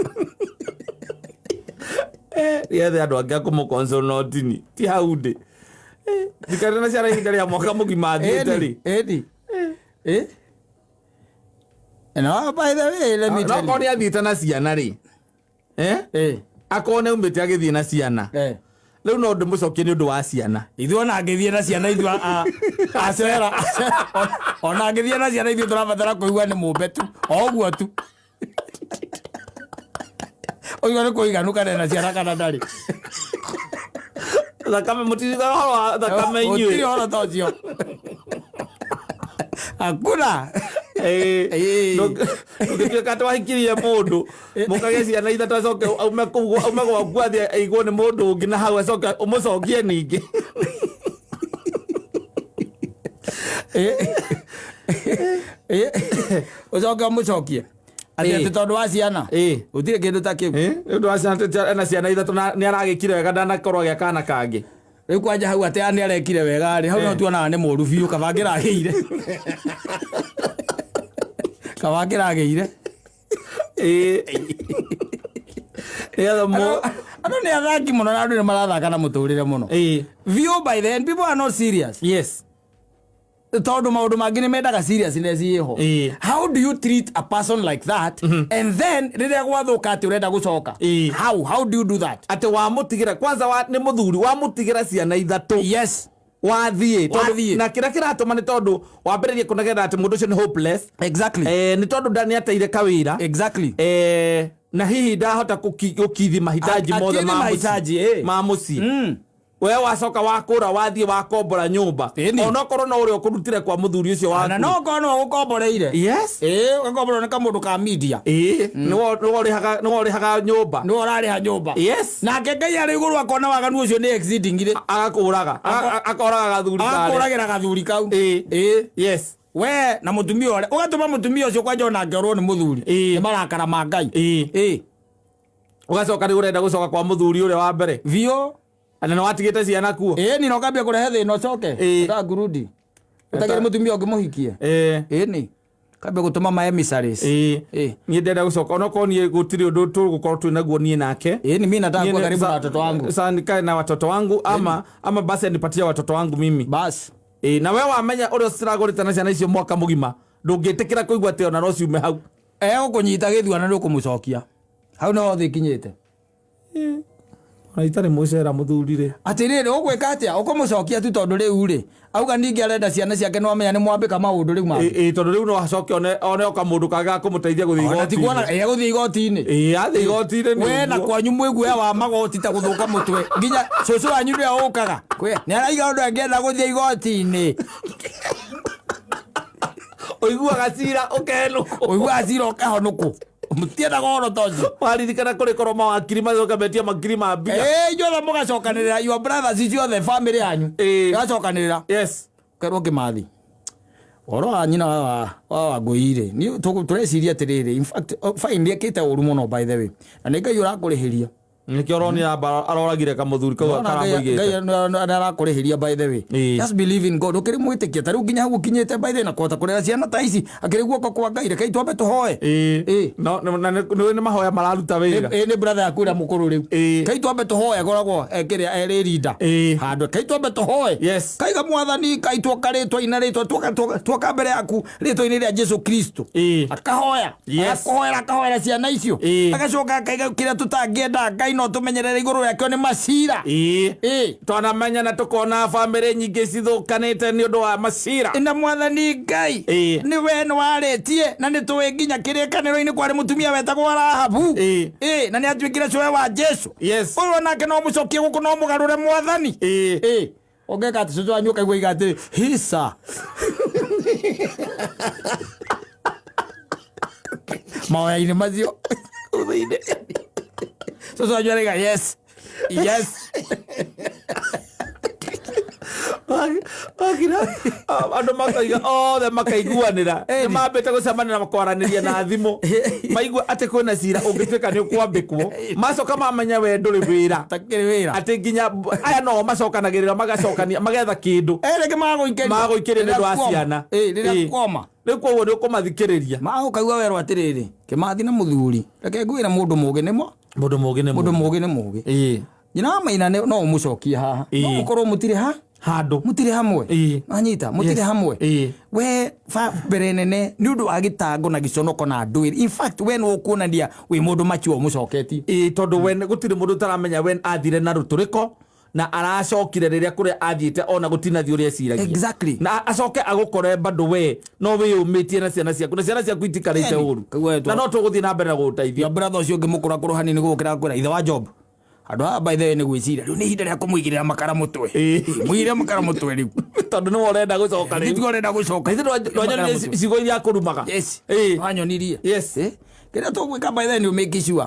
Yethe andũ angĩ a kũmũkonsol no tini ti hau ndĩ. Njikarĩte na ciana ihinda rĩa mwaka mũgima thiĩte rĩ. Ĩni. Ĩĩ. No, by the way, let me No tell korwo you. nĩ athiĩte na ciana rĩ. Eh? Ĩĩ. Akorwo nĩ aumĩte agĩthiĩ na ciana. Eh. Rĩu no ndĩmũcokie nĩ ũndũ wa ciana. Ithuĩ ona angĩthiĩ na ciana ithuĩ acera ona angĩthiĩ na ciana ithuĩ tũrabatara kũigua nĩ mũmbe tu o ũguo tu ũguo nĩ kũiganu kana na ciana kana ndarĩ Thakame mũtirikaga ũhoro wa thakame gũtirĩ inyuĩ. ũhoro ta ũcio hakuna Ĩĩ. Ĩĩ. Ndũngĩtuĩka atĩ wahikirie mũndũ mũkagĩa ciana ithatũ acoke aume kũu aume gwaku athiĩ aigwo nĩ mũndũ ũngĩ na hau acoke ũmũcokie ningĩ. Ũcoke ũmũcokie atĩ Ĩĩ. atĩ tondũ wa ciana Ĩĩ. gũtirĩ kĩndũ ta kĩu Ĩĩ, nĩ ũndũ wa ciana ena ciana ithatũ na nĩ aragĩkire wega ndanakorwo agĩa kana kangĩ. Rĩu kwanja hau atĩ nĩ arekire wega rĩ hau no tuonaga nĩ mũru biũ kaba angĩragĩire kaba angĩragĩire Ĩĩ. Nĩgetha mũ andũ nĩ athaki mũno na andũ nĩ marathaka na mũtũrĩre mũno Ĩĩ. biũ by then people are not serious Yes. tondũ maũndũ mangĩ nĩ mendaga seriousness ĩho Ĩĩ. How do you treat a person like that and then rĩrĩa gwathũka atĩ ũrenda gũcoka? Ĩĩ. How do you do that? Atĩ wamũtigĩra kwanza wa, nĩ mũthuri wamũtigĩra ciana ithatũ. Yes. Wathiĩ. Tondũ- Wathiĩ. Na kĩrĩa kĩratũma nĩ tondũ wambĩrĩrie kũnegena atĩ mũndũ ũcio nĩ hopeless. Exactly. Eh, nĩ tondũ nĩ ateire kawĩra. Exactly. Eh, na hihi ndahota gũkithi mahitaji mothe Akithi ma mũciĩ. mahitaji, ĩĩ. Ma mũciĩ. We wacoka wakũra wathiĩ wakombora nyũmba. Ĩni. Onokorwo no ũrĩa ũkũrutire kwa mũthuri ũcio Na waku. no korwo no ũkomboreire. Yes. Ĩĩ, ũgakomborwo nĩ kamũndũ ka media. Ĩĩ, nĩwe nĩwe ũrĩhaga nyũmba. Nĩwe ũrarĩha nyũmba. Yes. Nake Ngai arĩ igũrũ akona waganu ũcio nĩ exceeding rĩ. Agakũraga. Akoraga gathuri karĩa. Agakũragĩra gathuri kau. Ĩĩ. Ĩĩ. Yes. We na mũtumia ũrĩa ũgatũma mũtumia ũcio kwanja ona angĩorwo nĩ mũthuri. Ĩĩ. Nĩ marakara ma Ngai. Ĩĩ. Ĩĩ. Ũgacoka rĩu ũrenda gũcoka kwa mũthuri ũrĩa wa mbere. Biũ. Na nĩ watigĩte ciana kuo. Ĩĩ ni na ũkambia kũrehe thĩna ũcoke. Ĩĩ. Ũtaka kurudi. Ũtagĩre mũtumia ũngĩmũhikie. Ĩĩ. Ĩĩ ni. Kambia gũtũma ma emissaries. Ĩĩ. Ĩĩ. Niĩ ndĩrenda gũcoka onokorwo niĩ gũtirĩ ũndũ tũgũkorwo twĩ naguo niĩ nake. Ĩĩ ni mimi nataka Niĩ kuwa nĩ- karibu na watoto wangu. Sasa nikae na watoto wangu ama basi anipatie watoto wangu mimi. Bas. Ĩĩ, na we wamenya ũrĩa ciragũrĩte na ciana icio mwaka mũgima ndũngĩtĩkĩra kũigua atĩ ona no ciume hau. Egũkũnyita gĩthua na nĩũkũmũcokia. Hau nĩho thĩ ikinyĩte. Ona itarĩ mũcera mũthuri rĩ. Atĩrĩrĩ ũgwĩka atĩa ũkũmũcokia tu tondũ rĩu rĩ auga ningĩ arenda ciana ciake nĩwamenya nĩ mwambĩka maũndũ rĩu mangĩ. Ĩĩ tondũ rĩu no acoke one o kamũndũ kangĩ ga kũmũteithia gũthiĩ Ona ti kuona igoti-inĩ. ĩ gũthiĩ igoti-inĩ. Ĩĩ athiĩ igoti-inĩ nĩ We na ũguo. kwanyu mwĩguoya wa magoti ta gũthũka mũtwe nginya cũcũ wanyu nĩwe ũkaga nĩ araiga ũndũ angĩenda gũthiĩ igoti-inĩ. Ũiguaga cira ũkenũkwo. Ũiguaga cira ũkahonũkwo mũtiendaga ũhoro ta ũcio. Waririkana kũrĩ korwo mawakiri macoka metia makiri ma mbia. Ĩĩ inyuothe mũgacokanĩrĩra your brothers inyuothe family yanyu Ĩĩ. ĩgacokanĩrĩra Yes. kerwo kĩmathi ũhoro wa nyina wa Wangũi rĩ niĩ tũreciria atĩrĩrĩ in fact fine nĩekĩte ũru mũno by the way na nĩ Ngai ũrakũrĩhĩria. Nĩkĩo ũronire amba aroragire kamũthuri kau Nĩwona Ngai karamũigĩte. nĩ arakũrĩhĩria by the way. Ĩĩ. Just believe in God ũkĩrĩ mwĩtĩkia ta rĩu nginya hau ũkinyĩte by the way na kũhota kũrera ciana ta ici akĩrĩ guoko kwa Ngai rekei twambe tũhoe. Ĩĩ. Ĩĩ. No na nĩ mahoya mararuta wĩra. Ĩĩ nĩ brother yaku ũrĩa mũkũrũ rĩu. Ĩĩ. Kai twambe tũhoe akoragwo kĩrĩa erĩ rinda. Ĩĩ. Handũ kai twambe tũhoe. Yes. Kaiga mwathani kai tuoka rĩtwa ina rĩtwa tuoka mbere yaku rĩtwa-inĩ rĩa Jesu Kristo. Ĩĩ. Akahoya. Yes. Akahoera akahoera ciana icio. Ĩĩ. Agacoka akaiga kĩrĩa tũtangĩenda Ngai no tũmenyerere igũrũ rĩakĩo nĩ macira. Ĩĩ. Ĩĩ. Twanamenya na tũkona bamĩrĩ nyingĩ cithũkanĩte nĩ ũndũ wa macira. Na mwathani Ngai Ĩĩ. nĩ we nĩ warĩtie na nĩ tũĩ nginya kĩrĩkanĩro-inĩ kwarĩ mũtumia wetagwo Rahabu. Ĩĩ. Ĩĩ na nĩ atuĩkire cũwe wa Jesu. Yes. Ũyũ onake no mũcokie gũkũ no mũgarũre mwathani. Ĩĩ. Ĩĩ. Ũngĩka atĩ cũcũ wanyu ũkaigua iga atĩrĩ hisa. Mahoya-inĩ macio. Cũcũ wanyu araiga yes yes. Wakira andũ makaiga othe makaiguanĩra. Nĩ mambĩte gũcemania na kwaranĩria na thimũ, maigua atĩ kwĩna cira ũngĩtuĩka nĩ ũkwambĩkwo, macoka mamenya we ndũrĩ wĩra. Takĩrĩ wĩra. Atĩ nginya aya no macokanagĩrĩra, magacokania, magetha kĩndũ. Rĩngĩ magũikĩria. Magũikĩria nĩ ũndũ wa ciana. Rĩrĩa kwoma. Rĩu koguo nĩ ũkũmathikĩrĩria. Magũkaigua werwo atĩrĩrĩ, Kĩmathi na mũthuri, reke ngwĩre, mũndũ mũgĩ nĩmo. Mũndũ mũgĩ nĩ mũndũ mũgĩ nĩ mũgĩ. Nyina wa maina no ũmũcokie haha, no mũkorwo mũtirĩ ha handũ. Mũtirĩ hamwe. Anyita mũtirĩ hamwe. We ba mbere nene nĩ ũndũ wa gĩtango na gĩconoko na ndwĩrĩ. In fact, we nĩ ũkuonania wĩ mũndũ mature ũmũcoketie. Ĩĩ, tondũ we gũtirĩ mũndũ ũtaramenya we athire na rũtũrĩko na aracokire rĩrĩa kũrĩa athiĩte ona gũtinathiĩ ũrĩa eciragia. Na acoke agũkore bado we no wĩyũmĩtie na ciana ciaku, na ciana ciaku itikarĩte ũru, na no tũgũthiĩ na mbere na gũgũteithia. Ya brother ũcio ũngĩ mũkũrakũrũ hanini gũgũkĩra kwĩra ithe wa Job, handũ haha by the way nĩ gwĩciria rĩu nĩ ihinda rĩa kũmũigĩrĩra makara mũtwe. Mũigĩrĩre makara mũtwe rĩu. Tondũ nĩwe ũrenda gũcoka rĩu. Nĩtiguo ũrenda gũcoka. Na ithuĩ ndwanyonirie ciugo iria akũrumaga. Yes. Wanyonirie. Kĩrĩa tũgwĩka by the way nĩ ũmake sure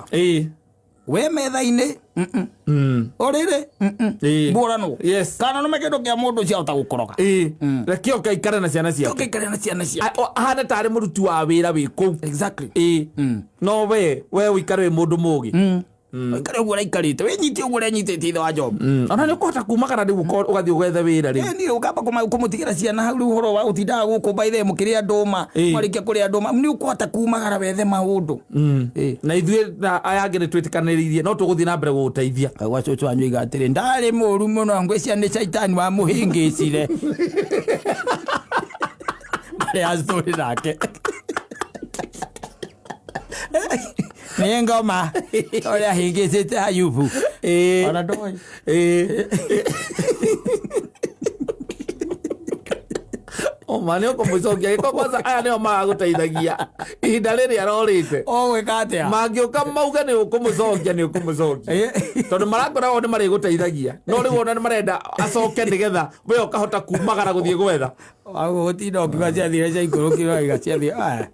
we metha-inĩ, ũrĩrĩ, mbũranwo. Kana nũme kĩndũ kĩa mũndũ ciahota gũkoroga. Reke oke aikare na ciana ciake. Oke aikare na ciana ciake. Ahane tarĩ mũruti wa wĩra wĩ kũu. No we ũikare wĩ mũndũ mũgĩ. Ũikare ũguo ũraikarĩte, wĩnyite ũguo ũrenyitĩte, ithe wa Job. Ona nĩ ũkũhota kumagara rĩu, ũgathiĩ ũgethe wĩra rĩu. Niĩ ũkamba kũmũtigĩra ciana hau rĩu, ũhoro wa gũtindaga gũkũ by the way mũkĩrĩa ndũma, mwarĩkia kũrĩa ndũma nĩ ũkũhota kumagara wethe maũndũ. Na ithuĩ na aya angĩ nĩ twĩtĩkanĩrĩirie no tũgũthiĩ na mbere gũgũteithia. Kaigua cũcũ wanyu oiga atĩrĩ, ndarĩ mũru mũno, ngwĩciria nĩ caitani wamũhĩngĩcire. Arĩa story nake nĩ ngoma ũrĩa ahĩngĩcĩte Ayubu. Ona ndoĩ. Oma nĩ ũkũmũcokia gĩko kwanza, aya nĩo magagũteithagia ihinda rĩrĩ arorĩte. Ũgwĩka atĩa? Mangĩũka mauge nĩ ũkũmũcokia, nĩ ũkũmũcokia, tondũ marakoragwo nĩ marĩgũteithagia, no rĩu ona nĩ marenda acoke nĩgetha we ũkahota kumagara gũthiĩ gwetha. Gũtinda ũkiuga ciathire ciaikũrũkire, waiga ciathire aya.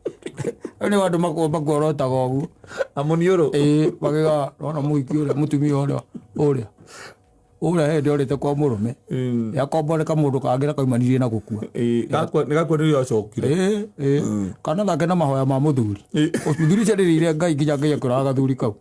Rĩu nĩ andũ makuorotaga ũguo. Na mũniũrũ. Ĩĩ, makiuga nona mũhiki ũrĩa, mũtumia ũrĩa ũrĩa ũrĩa hĩndĩ orĩte kwa mũrũme, yakomboreka mũndũ kangĩ na kaumanirie na gũkua. Nĩ gakua nĩrĩo acokire. Ĩĩ, kana nake na mahoya ma mũthuri. Mũthuri ũcio arĩrĩire Ngai nginya Ngai akĩũraga gathuri kau.